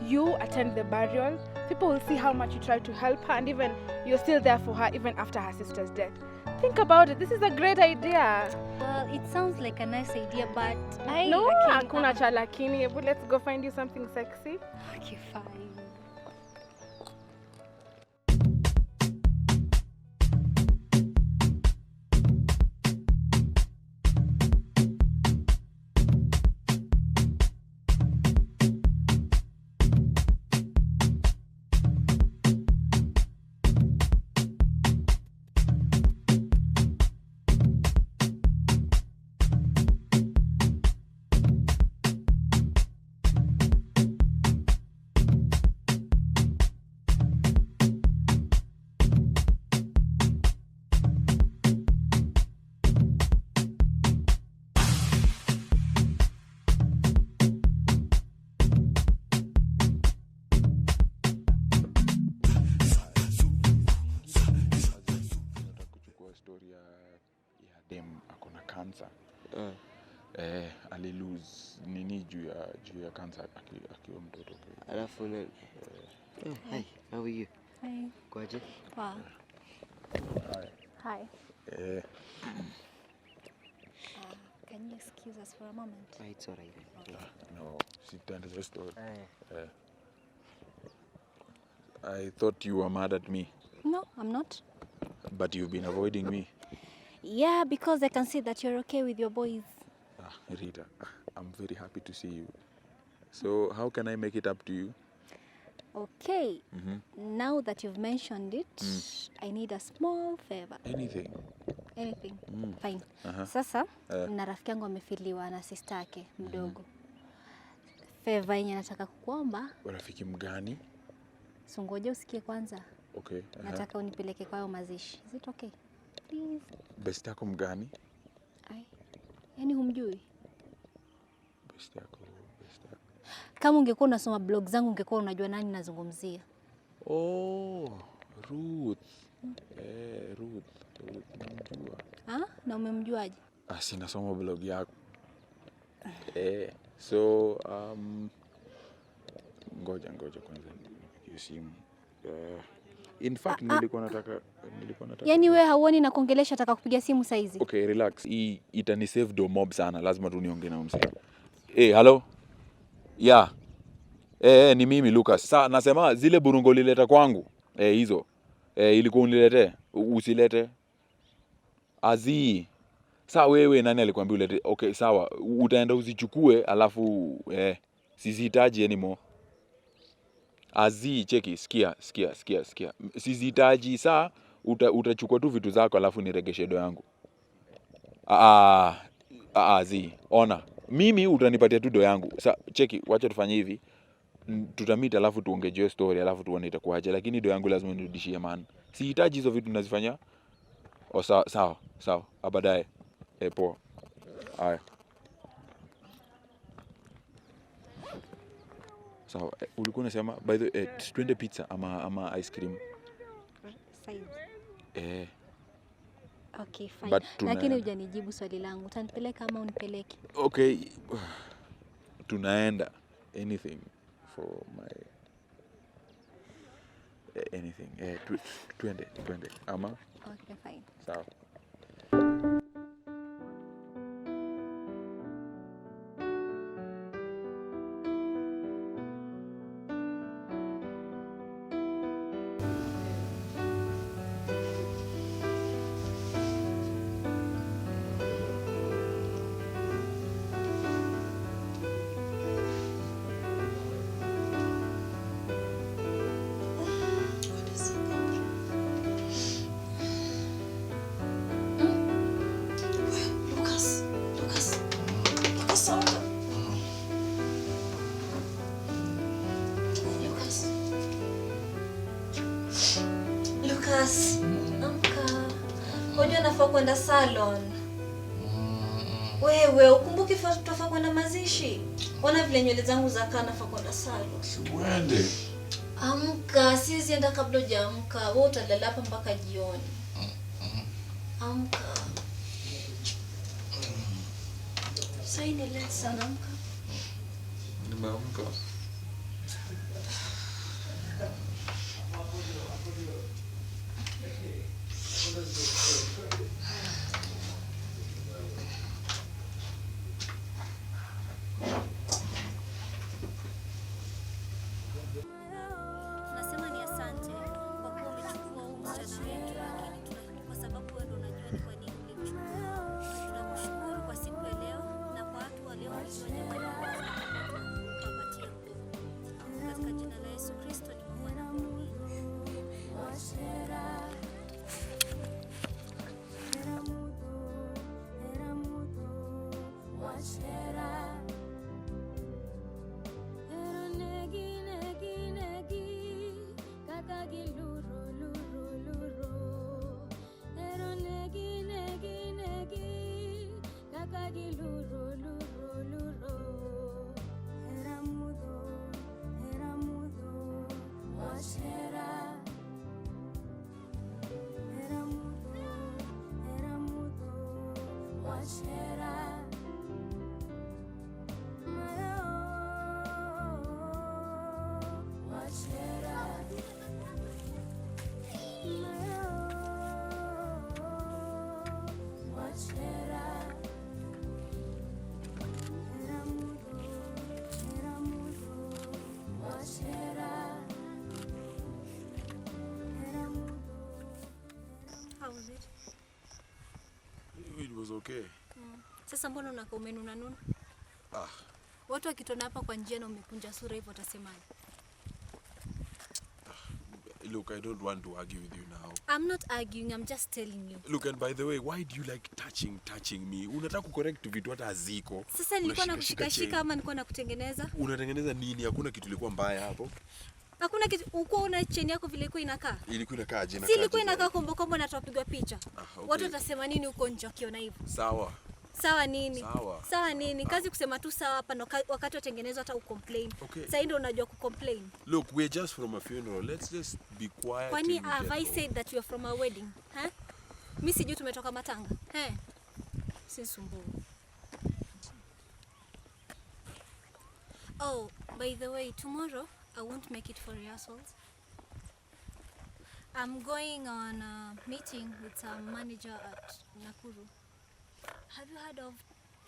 You attend the burial, people will see how much you try to help her, and even you're still there for her even after her sister's death. Think about it. This is a great idea. Well, it sounds like a nice idea, but I No, lakini- hakuna cha lakini. Ebu, let's go find you something sexy. Okay, fine. Nataka kuchukua story ya dem ako na cancer. Eh, ali lose nini juu ya cancer akiwa mtoto. Alafu na hi, how are you? Hi. Kwaje? Poa. Hi. Can you excuse us for a moment? Ah, it's all right. No, sitaendelea story. I thought you were mad at me. No. I'm not. But you've been avoiding me. Yeah, because I can see that you're okay with your boys. Ah, Rita, I'm very happy to see you. So how can I make it up to you? Okay. Mhm. Now that you've mentioned it, Mm. I need a small favor. Anything. Anything. Mm. Fine. Aha. Sasa Eh. na rafiki yangu amefiliwa na sister yake mdogo. Favor yenye nataka kukuomba, Rafiki mgani? si ngoja usikie kwanza. Okay. Aha. Nataka unipeleke kwayo mazishi. Is it okay? Please. Best yako mgani? Ai. Yaani humjui? Best yako, best yako. Kama ungekuwa unasoma blog zangu ungekuwa unajua nani nazungumzia. Oh, Ruth. Eh, Ruth. Ruth namjua. Ah, na umemjuaje? Ah, si nasoma blog yako. Eh, so ngoja ngoja kwanza nipigie simu. In fact nilikuwa nataka nilikuwa nataka Yaani wewe hauoni na kuongelesha nataka kupiga simu saizi. Okay, relax. Hii itani save do mob sana. Lazima tu niongee na msee. Eh, hello. Yeah. Eh, eh, ni mimi Lucas. Sa nasema zile burungo ulileta kwangu. Eh, hizo. Eh, ilikuwa uniletee. Usilete. Azii. Sa wewe nani alikwambia ulete? Okay, sawa. Utaenda uzichukue alafu eh sizihitaji anymore. Azii, cheki, sikia, sikia, sikia, sikia. Sizihitaji saa utachukua tu vitu zako alafu niregeshe do yangu. Ah, ah, zi, ona. Mimi utanipatia tu do yangu. Sa cheki, wacha tufanye hivi. Tutamit alafu tuongejee story alafu tuone itakuwaje, lakini do yangu lazima nirudishie man. Sihitaji hizo vitu nazifanya. O sawa, sawa, sawa. Baadaye. Eh, poa. Haya. Sawa, eh, ulikuwa unasema by the way, eh, twende pizza ama ama ice cream. Saizi. Eh, Okay, fine. But tuna- Lakini hujanijibu swali langu. Utanipeleka ama unipeleke? okay. Tunaenda anything for my eh, anything. Eh, twende, twende. Ama Okay, fine. sawa. Lucas, Lucas, Lucas, amka. Lucas. Lucas, amka. Unajua nafaa kwenda salon. Wewe ukumbuki tunafaa kwenda mazishi? Ona vile nywele zangu zakaa, nafaa kwenda salon. Uende. Amka, siwezi enda kabla hujaamka. Wewe utalala hapa mpaka jioni. Amka. Sasa ni late sana, amka. Nimeamka. Tunasema ni asante kwa kuwa umechukua huu msichana wetu, lakini kwa sababu wewe ndio unajua ni kwa nini ulimchukua. Tunakushukuru kwa siku ya leo na kwa watu waliokujua jamani, tunakupatia nguvu. Katika jina la Yesu Kristo nimeomba na kuamini. was okay. Sasa mbona unakaa umenuna nuna? Ah, Watu wakituona hapa kwa njia na umekunja sura hivyo watasemaje? look, I don't want to argue with you now. I'm not arguing, I'm just telling you. Look, and by the way, why do you like touching touching me? Unataka kucorrect vitu hata haziko. Sasa nilikuwa Unashika- shika nakushikashika chain. ama nilikuwa nakutengeneza? Unatengeneza nini? Hakuna kitu ilikuwa mbaya hapo. Hakuna kitu, ukuwa una cheni yako vile ilikuwa inakaa. Ilikuwa inakaa aje? Si ilikuwa inakaa kombokombo na twapigwa picha. Ah, okay. Watu watasema nini huko nje wakiona hivyo? Sawa. Sawa nini? Sawa. Sawa nini? Kazi kusema tu sawa hapa na wakati watengenezwa hata ucomplain. Okay. Sasa ndio unajua kucomplain. Look, we're just from a funeral. Let's just be quiet. Kwani till we have get I home. said that you are from a wedding? Ha? Mi sijui tumetoka matanga. He? Sisumbue. Oh, by the way, tomorrow I won't make it for rehearsals. I'm going on a meeting with some manager at Nakuru. Have you heard of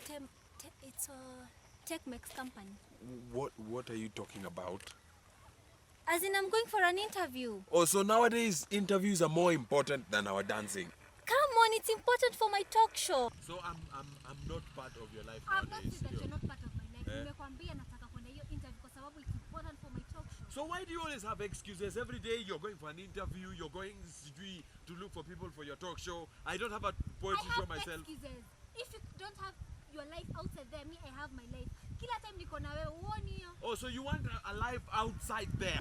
Tem, Te, it's a Techmex company. What are you talking about? As in, I'm going for an interview. Oh, so nowadays interviews are more important than our dancing. Come on, it's important for my talk show. So I'm I'm I'm not part of your life I've not nowadays. said that you're not part of my life. Eh? Nimekwambia nataka kwenda hiyo interview kwa sababu it's important for my talk show. So why do you always have excuses? Every day you're going for an interview, you're going sijui to look for people for your talk show. I don't have a poetry I show have myself. excuses. If you don't have your life outside there, me I have my life. Kila time niko na wewe, huoni hiyo? Oh, so you want a life outside there?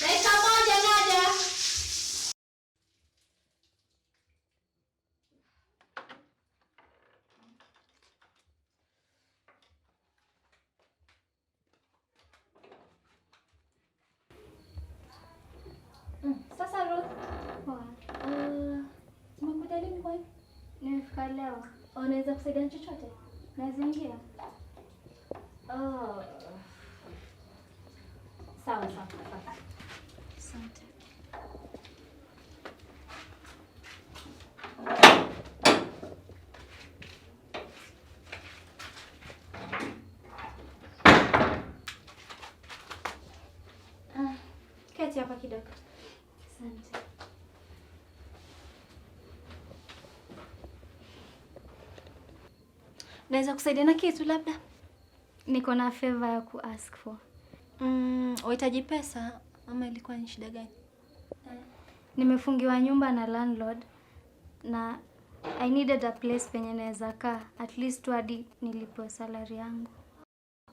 Dakika moja naja. Sasa Ruth, Poa. umekuja lini kwani? Nimefika leo. Unaweza kusaidia na chochote? Naweza ingia? Oh. Sawa sawa. sawa. Asante. Ah, keti hapa kidogo. Asante. Naweza kusaidia na kitu labda? Niko na favor ya kuask for. Wahitaji pesa ama ilikuwa ni shida gani? Nimefungiwa nyumba na landlord na I needed a place penye naweza kaa at least tu hadi nilipwe salary yangu.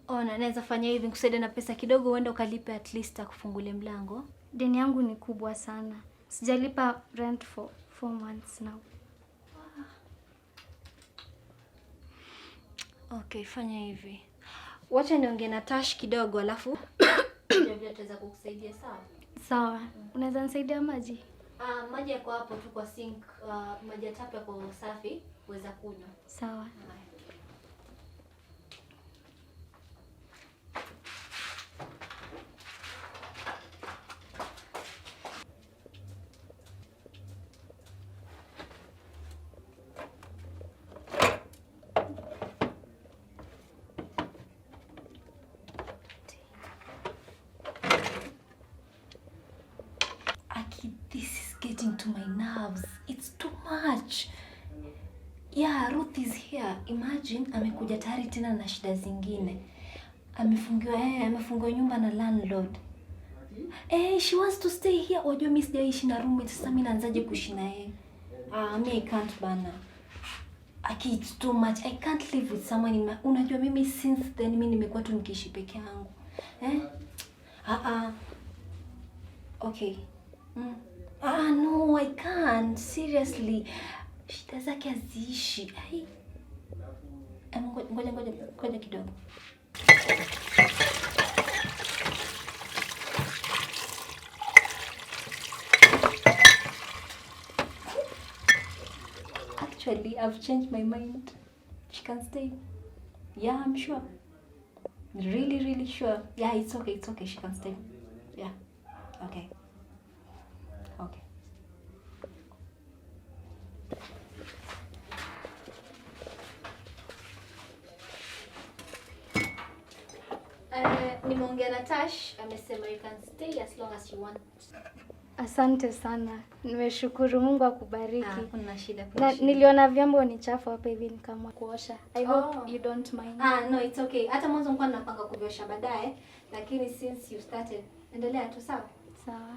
Ona, naweza fanya hivi nikusaidie na pesa kidogo, uende ukalipe at least akufungulie mlango. Deni yangu ni kubwa sana. Sijalipa rent for 4 months now. Okay, fanya hivi. Wacha niongee na Tash kidogo alafu ndio vile tutaweza kukusaidia sawa? Sawa. Unaweza nisaidia maji? Ah, maji yako hapo tu kwa sink, maji ya tap yako safi, uweza kunywa. Sawa. Aki, this is getting to my nerves. It's too much. Yeah, Ruth is here. Imagine amekuja tayari tena na shida zingine. Amefungiwa amefungiwa nyumba na landlord. She wants to stay here. Wajua mimi sijaishi na roommate, sasa mimi naanzaje kuishi na yeye? Ah, me I can't bana. Aki, it's too much. I can't live with someone in my... Unajua mimi since then mimi nimekuwa tu nikiishi peke yangu. Eh? Ah ah. Okay. Ah, no, I can't. Seriously. Shida zake haziishi. Ai. Em, Ngoja ngoja ngoja kidogo. Actually, I've changed my mind. She can stay. Yeah, I'm sure. Really, really sure. Yeah, it's okay, it's okay. She can stay. Yeah. Okay. Okay. Nimeongea na Tash, amesema you can stay as long as you want. Asante sana, nimeshukuru. Mungu akubariki. Ah, kuna shida, kuna Na shida. niliona vyombo ni chafu hapa hivi nikaamua kuosha. I hope Oh. you don't mind. Ah, no, it's okay. Hata mwanzo nilikuwa napanga kuviosha baadaye, lakini since you started, endelea tu sawa? Sawa.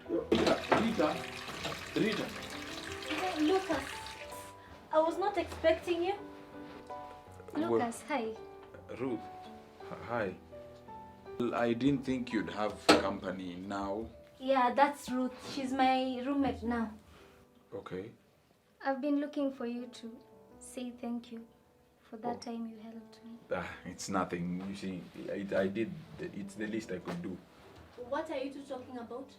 Rita, Rita. Lucas, I was not expecting you. Lucas, hi. Ruth, hi. Well, I didn't think you'd have company now. Yeah, that's Ruth. She's my roommate now. Okay. I've been looking for you to say thank you for that time you helped me. Ah, it's nothing. You see, I did. It's the least I could do. What are you two talking about?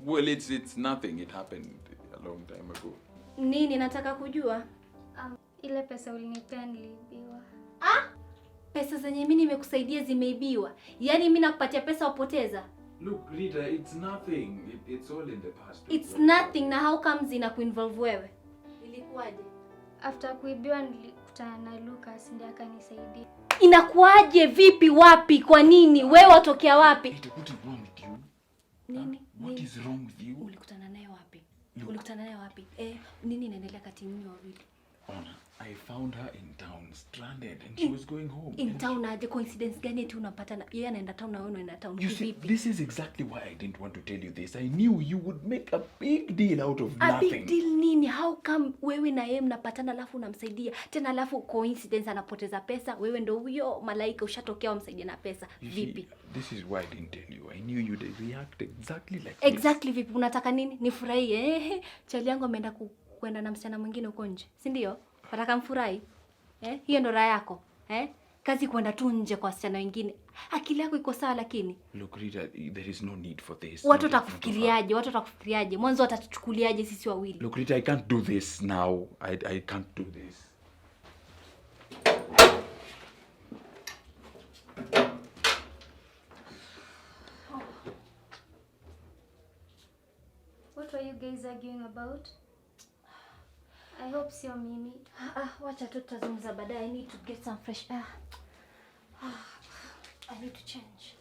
Well, it's nothing. It happened a long time ago. Nini nataka kujua? Ile pesa ulinipea niliibiwa. Ah? Pesa zenye mimi nimekusaidia zimeibiwa. Yaani mimi nakupatia pesa wapoteza? Look, Rita, it's nothing. It's all in the past. It's nothing na how comes ina kuinvolve wewe? Ilikuwaje? After kuibiwa nilikutana na Lucas ndiye akanisaidia. Inakuwaje? Vipi? Wapi? Kwa nini? Wewe watokea wapi? Rita, what is wrong with you? Nini? What Nini? is wrong with you? Ulikutana naye wapi? Look. Ulikutana naye wapi? Nini inaendelea kati yenu wawili? Ona, I found her in town stranded and she was going home. In town aje? Coincidence gani eti unapata na yeye anaenda town na wewe unaenda town You see, kivipi? this is exactly why I didn't want to tell you this. I knew you would make a big deal out of A nothing. big deal nini? How come wewe na yeye mnapatana alafu unamsaidia tena, alafu coincidence anapoteza pesa, wewe ndo huyo malaika ushatokea wamsaidia na pesa. You see, Vipi? this is why I didn't tell you. I knew you'd react exactly like this. Exactly vipi? Unataka nini? Nifurahie? Chali yangu ameenda kwenda na msichana mwingine huko nje, si ndio? Nataka mfurahi. Hiyo ndo raha yako. Kazi kwenda tu nje kwa wasichana wengine. Akili yako iko sawa lakini? Look, Rita, there is no need for this. Watu Not in front of her. watakufikiriaje? Watu watakufikiriaje? Mwanzo watatuchukuliaje sisi wawili? Look, Rita, I can't do this now. I can't do this. What were you guys arguing about? I hope sio mimi. Wacha tu tutazungumza baadaye. I need to get some fresh air. I need to change.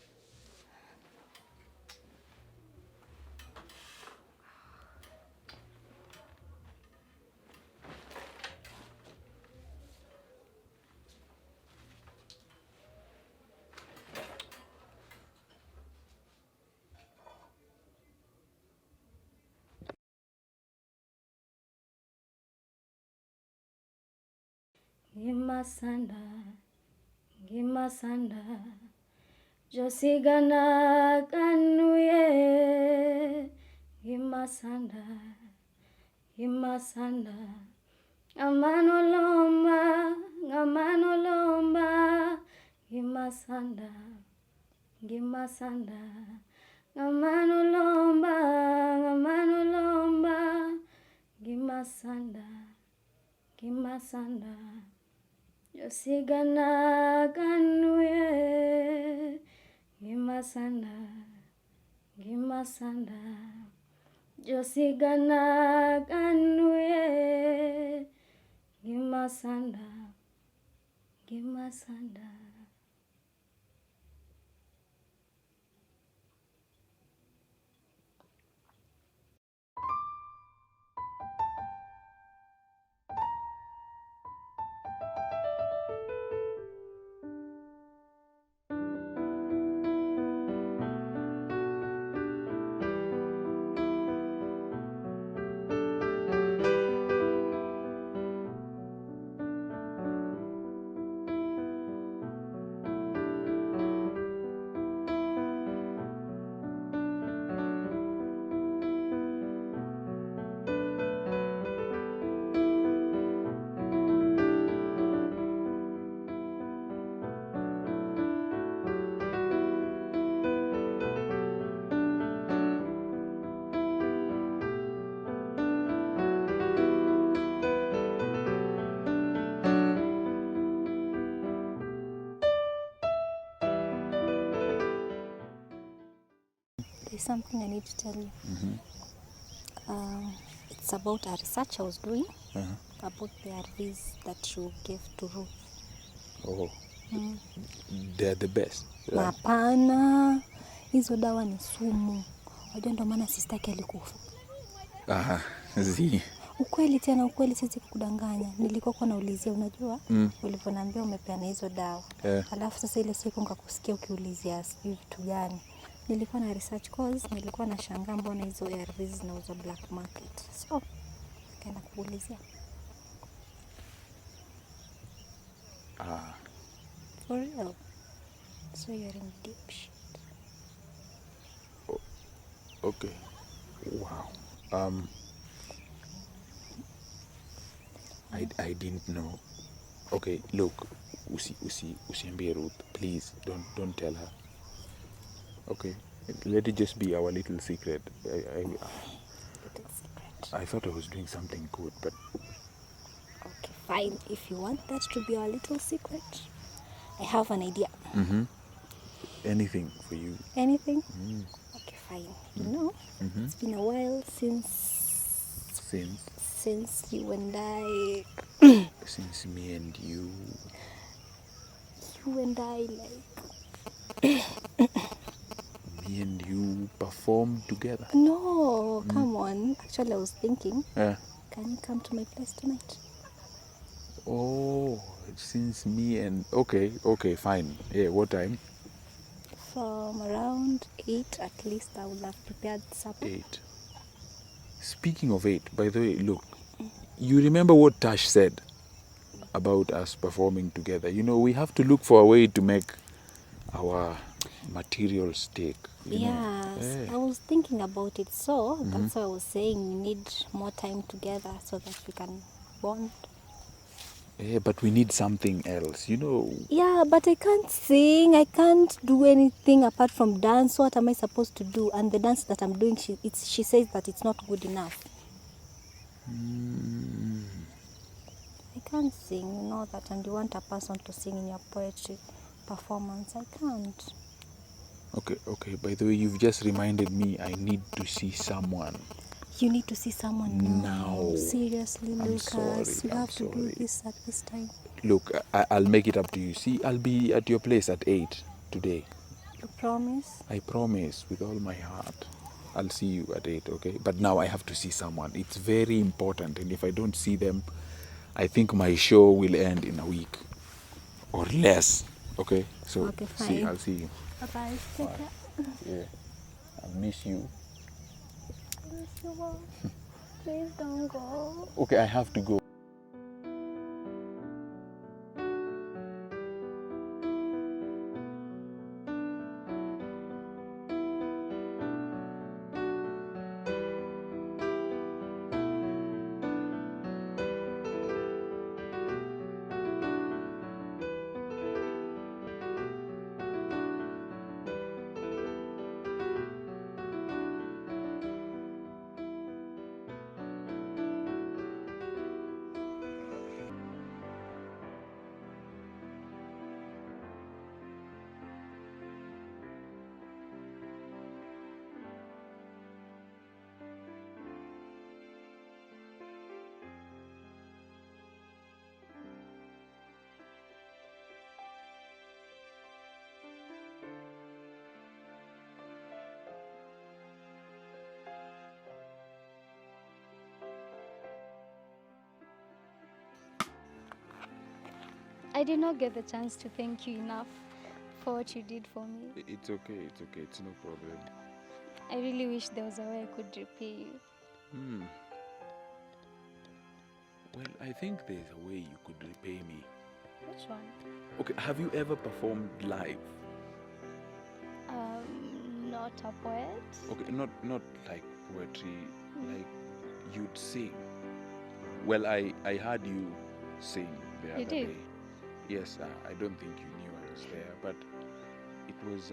Ngimasanda, ngimasanda, josigana kanuye. Ngimasanda, Gimasanda Ng'ama nolomba, ng'ama nolomba Gimasanda, gimasanda Ng'ama nolomba, ng'ama nolomba Gimasanda, gimasanda Josigana ganwie Gimasanda, gimasanda Josigana ganwie Gimasanda, gimasanda. There's something I need to tell you. It's about a research I was doing about the RVs that you gave to Ruth. Oh. They're the best. Right? Hapana, hizo dawa ni sumu. Wajua ndio maana sistaki alikufa. Aha, zi. Ukweli tena, ukweli siwezi kukudanganya. Nilikuwa kwa naulizia, unajua ulivyoniambia umepeana hizo dawa. Alafu sasa ile siku nikakusikia ukiulizia sijui vitu gani. Nilikuwa na research course, nilikuwa nashangaa mbona hizo ARVs zinauzwa black market. So, nikaenda kuulizia. For real. So you're in deep shit. Okay. Wow. I didn't know. Okay, look, usiambie Ruth, please don't tell her. Okay, let it just be our little secret. Little secret. I thought I was doing something good, but Okay, fine. If you want that to be our little secret, I have an idea. Anything for you. Anything? Okay, fine. You know, it's been a while since Since? Since you and I Since me and you. You and I like Me and you perform together. No, come on. Actually, I was thinking, can you come to my place tonight? Oh, since me and okay, okay, fine. Yeah, what time? From around 8 at least. I would have prepared supper. 8. Speaking of 8, by the way, look, you remember what Tash said about us performing together? You know, we have to look for a way to make our material stick. You know? Yes, Yeah. I was thinking about it, so that's why I was saying we need more time together so that we can bond. Yeah, but we need something else, you know. Yeah, but I can't sing. I can't do anything apart from dance. What am I supposed to do? And the dance that I'm doing, she says that it's not good enough. I can't sing, you know that, and you want a person to sing in your poetry performance. I can't. Okay, okay. By the way, you've just reminded me I need to see someone. You need to see someone now. Now. Seriously, I'm Lucas, sorry, you I'm have to do sorry. this at this time. Look, I'll make it up to you. See, I'll be at your place at 8 today. You promise? I promise with all my heart. I'll see you at 8, okay? But now I have to see someone. It's very important, and if I don't see them, I think my show will end in a week or less, okay? So, Okay, see, fine. I'll see you. Bye-bye. Take Bye. care. Yeah, I miss you. Miss you all. Please don't go. Okay, I have to go. I did not get the chance to thank you enough for what you did for me. It's okay, it's okay, it's no problem. I really wish there was a way I could repay you. Well, I think there's a way you could repay me. Which one? Okay, have you ever performed live? Not a poet. Okay, not like poetry, like you'd sing. Well, I heard you sing the You other did? day. Yes, I don't think you knew I was there, but it was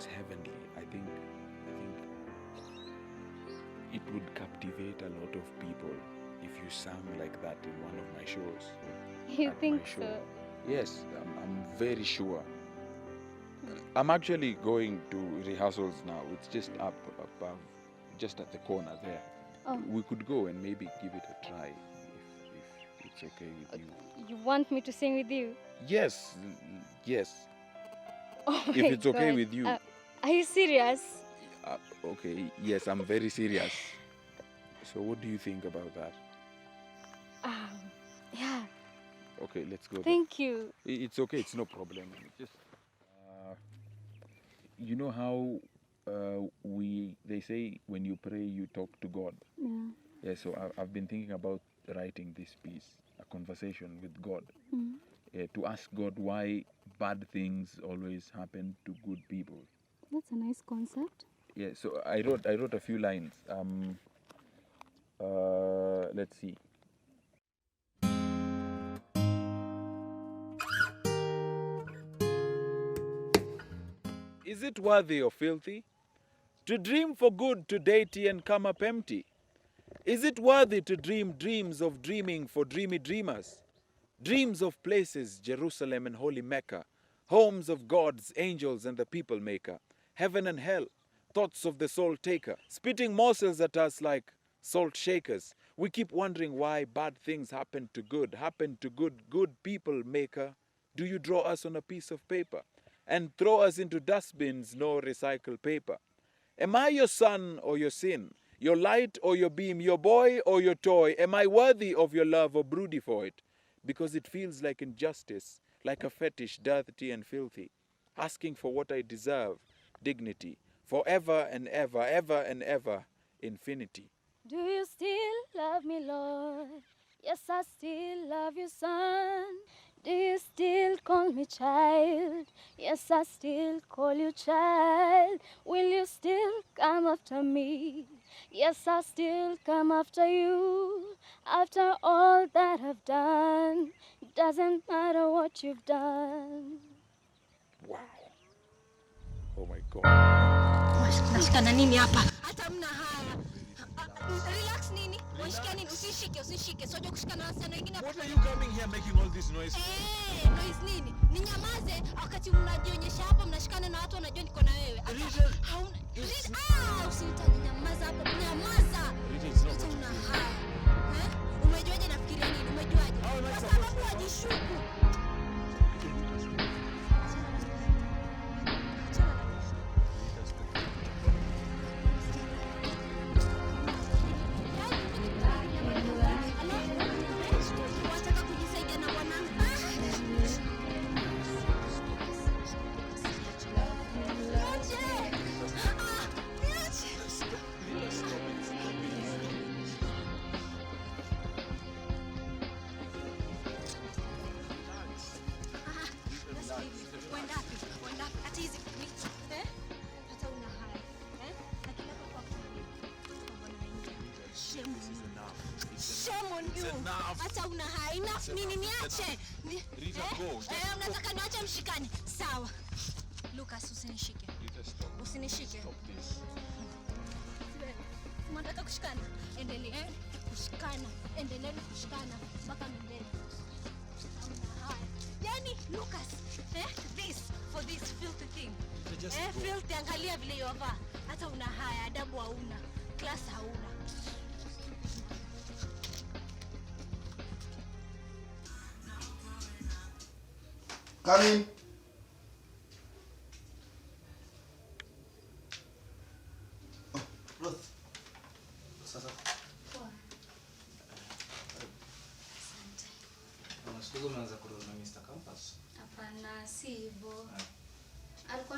heavenly. I think it would captivate a lot of people if you sang like that in one of my shows. You At my think show. so? Yes, I'm very sure. I'm actually going to rehearsals now. It's just up above, just at the corner there. Oh. We could go and maybe give it a try if it's okay with you. You want me to sing with you? Yes, yes. Oh If my it's okay God. with you. Are you serious? Okay, yes, I'm very serious. So what do you think about that? Yeah. Okay, let's go. Thank you. It's okay, it's no problem. Just, you know how they say when you pray, you talk to God. Yeah. Yeah, so I've been thinking about writing this piece, a conversation with God, to ask God why bad things always happen to good people. That's a nice concept. Yeah, so I wrote a few lines. Let's see. Is it worthy or filthy to dream for good to deity and come up empty? Is it worthy to dream dreams of dreaming for dreamy dreamers? Dreams of places, Jerusalem and holy Mecca, homes of gods, angels and the people maker, heaven and hell, thoughts of the soul taker, spitting morsels at us like salt shakers. We keep wondering why bad things happen to good, happen to good, good people maker. Do you draw us on a piece of paper and throw us into dustbins, no recycle paper? Am I your son or your sin? Your light or your beam, your boy or your toy? Am I worthy of your love or broody for it? Because it feels like injustice, like a fetish, dirty and filthy. Asking for what I deserve, dignity, forever and ever, ever and ever, infinity. Do you still love me, Lord? Yes, I still love you, son. Do you still call me child? Yes, I still call you child. Will you still come after me? Yes, I still come after you. After all that I've done, it doesn't matter what you've done. Wow. Oh my God. Nashikana nini hapa? Hata mna haya. Relax nini? Unashika nini? Usishike, usishike. Sio kushika na wasichana wengine hapa. What are you coming here making all this noise? Noise nini? Ninyamaze wakati mnajionyesha hapa mnashikana na watu wanajua niko na wewe. Hata Rita, hauna it's Rita, usinitage, nyamaza hapo. Nyamaza. Rita, it's not Hata what you una think. haya. Umejuaje nafikiria nini? Umejuaje? How am I Kwa supposed sababu wajishuku. Wataka kujisaidia na bwanangu. Shame on you. Hata una haya. Enough nini niache? Rita, go. Just go. Mnataka niache mshikane? Sawa. Lucas, usinishike. Rita, stop. Usinishike. Stop this. Mnataka kushikana? Endelee kushikana. Endeleeni kushikana mpaka milele. Haya. Yaani Lucas, this for this filthy thing. Rita, just go. Filthy, angalia vile yovaa. Hata una haya, adabu hauna. Class hauna. Come in. Oh, Ruth. Sasa. Poa. Asante.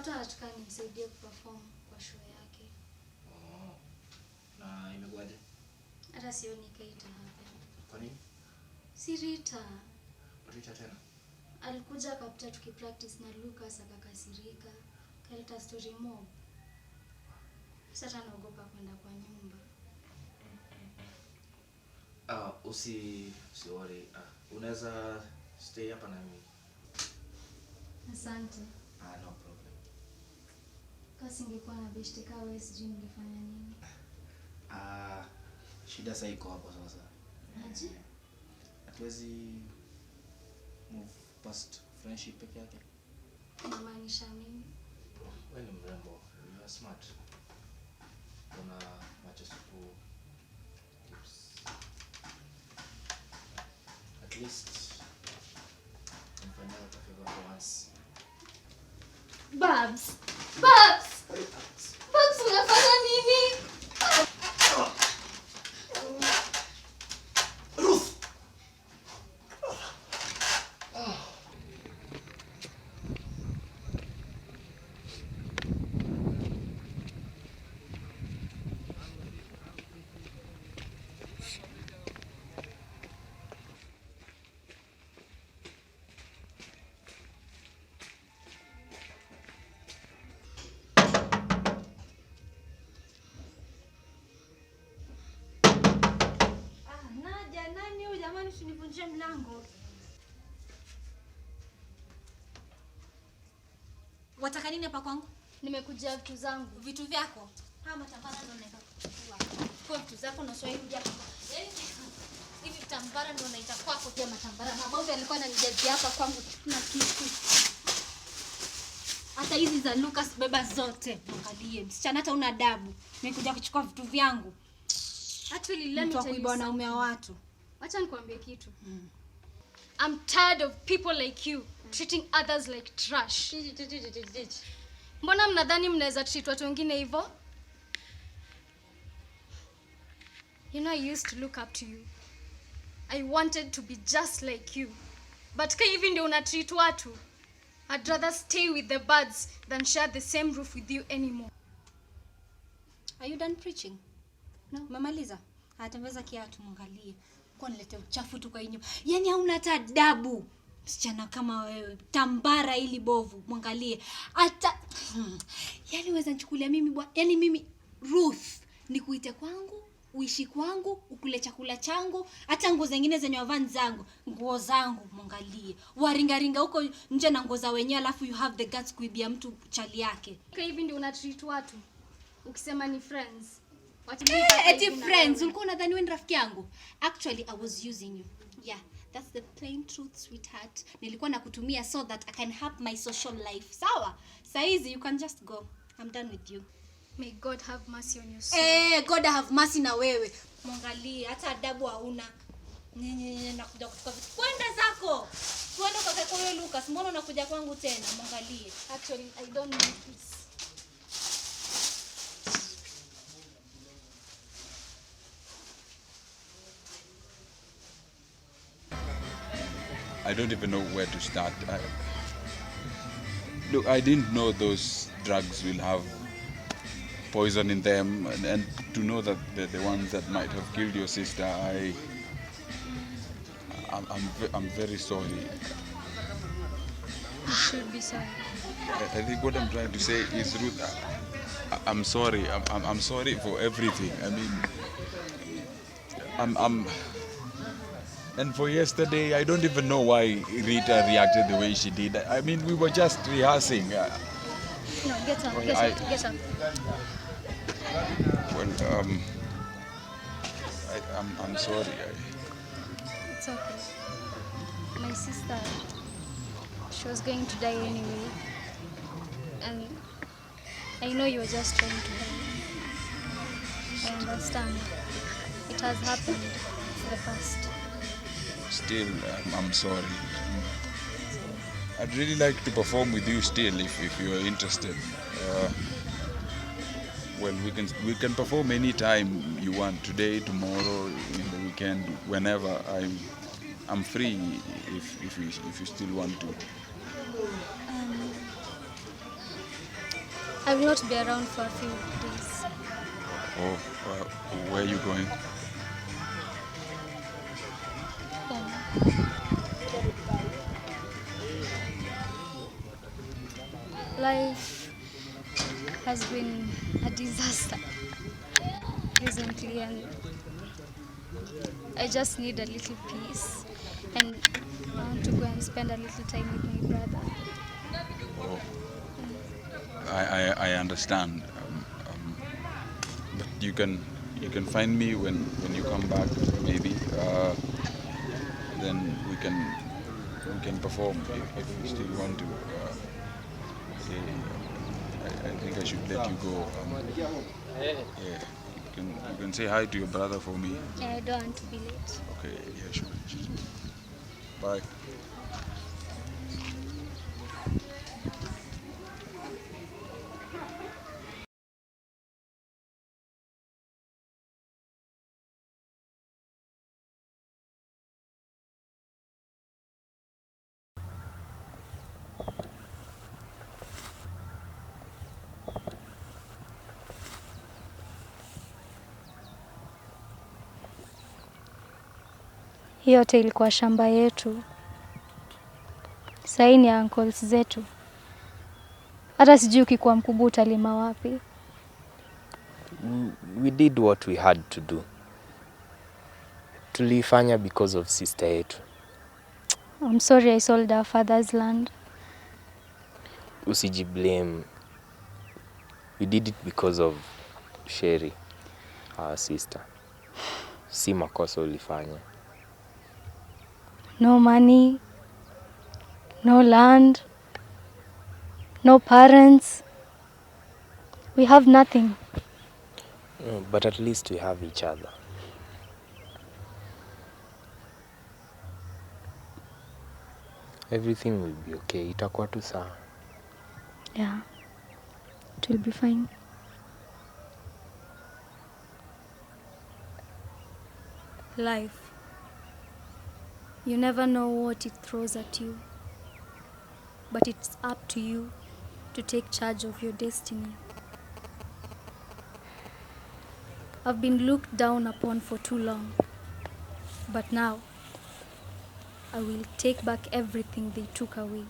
Watu wanataka nimsaidie kuperform kwa show yake. Oh. Na imekuwaje? Hata sioni ka ita happen. Kwa nini? Si Rita Rita tena? alikuja akapita tukipractice na Lucas akakasirika, kaleta story mob. Sasa hata naogopa kwenda kwa nyumba. Ah, usi usi worry. Ah, unaweza stay hapa na mimi. Asante. Ah, no problem. Kama singekuwa na beshte kaa wewe sijui ningefanya nini. Ah, shida sasa iko hapo sasa. Aje? Hatuwezi move past friendship peke yake. Unamaanisha nini? Wewe ni mrembo, you are smart. Una macho supu, lips. At least nifanyia ka favor for once. Babs. Babs. Babs unafanya nini? Ah, Nadia, nani huyu jamani usinivunjie mlango. Wataka nini hapa kwangu? Nimekujia vitu zangu. Vitu vyako? Haya matambara ndio naenda kuchukua. Chukua vitu zako na usiwahi kuja hapa. Yaani hivi vitambara ndio naita kwako pia matambara. Mabovu alikuwa ananijazia hapa kwangu na kitu. Hata hizi za Lucas beba zote. Angalie, msichana hata una adabu. Nimekuja kuchukua vitu vyangu. Actually, let me Mtu wa tell you kuiba wanaume wa something. watu. Wacha nikwambie kitu. I'm tired of people like you treating others like trash. Mbona mnadhani mnaweza treat watu wengine hivyo? You know I used to look up to you. I wanted to be just like you. But ka hivi ndio una treat watu. I'd rather stay with the birds than share the same roof with you anymore. Are you done preaching? No, umemaliza? Atembeza kiatu mwangalie. Kwa nilete uchafu tu kwa hii nyumba. Yaani hauna hata adabu. Msichana kama wewe, tambara ili bovu, mwangalie. Hata yaani weza nichukulia mimi bwa, yaani mimi Ruth nikuite kwangu, uishi kwangu, ukule chakula changu, hata nguo zingine zenye wavaa ni zangu, nguo zangu mwangalie. Waringaringa huko nje na nguo za wenyewe alafu you have the guts kuibia mtu chali yake. Ka hivi ndio una treat watu. Ukisema ni friends. Wacha Eh, eti friends, ulikuwa unadhani wewe ni rafiki yangu? Actually, I was using you. Yeah, that's the plain truth, sweetheart. Nilikuwa nakutumia so that I can have my social life. Sawa? Saizi you can just go. I'm done with you. May God have mercy on your soul. Eh, God have mercy na wewe. Mwangalie, hata adabu hauna. Nyenye nakuja kuchukua vitu. Kwenda zako. Kwenda kwa kaka huyo Lucas. Mbona unakuja kwangu tena? Mwangalie. Actually, I don't need this. I don't even know where to start. I, look, I didn't know those drugs will have poison in them, and, and to know that they're the ones that might have killed your sister, I, I'm, I'm, ve- I'm very sorry. You should be sorry. I, I think what I'm trying to say is, Ruth, I, I'm sorry. I'm, I'm, I'm sorry for everything. I mean, I'm, I'm, and for yesterday, I don't even know why Rita reacted the way she did. I mean, we were just rehearsing. No, get up, get I- up, get up. Well, I, I'm, I'm sorry. I, It's okay. My sister, she was going to die anyway. And I know you were just trying to help. I understand. It has happened in the past. still, I'm, I'm sorry. I'd really like to perform with you still, if, if you're interested. Well, we can we can perform anytime you want. Today, tomorrow, in the weekend, whenever. I'm I'm free if if you if you still want to. I will not be around for a few days. Oh, where are you going? Home. Life has been a disaster recently, and I just need a little peace, and I want to go and spend a little time with my brother. Oh, I understand. But you can find me when you come back, maybe. Then we can perform if you still want to. Yeah, I think I should let you go. Yeah, you can say hi to your brother for me. Yeah, I don't want to be late. Okay, yeah, sure. Bye. Hii yote ilikuwa shamba yetu. Sahii ni uncles zetu. Hata sijui ukikuwa mkubwa utalima wapi. We did what we had to do. Tulifanya because of sister yetu. I'm sorry I sold our father's land. Usijiblame. We did it because of Sherry, our sister. Si makosa ulifanya. No money, no land, no parents. We have nothing. No, but at least we have each other. Everything will be okay. Itakuwa tu sawa. Yeah, it will be fine. Life. You never know what it throws at you, but it's up to you to take charge of your destiny. I've been looked down upon for too long, but now I will take back everything they took away.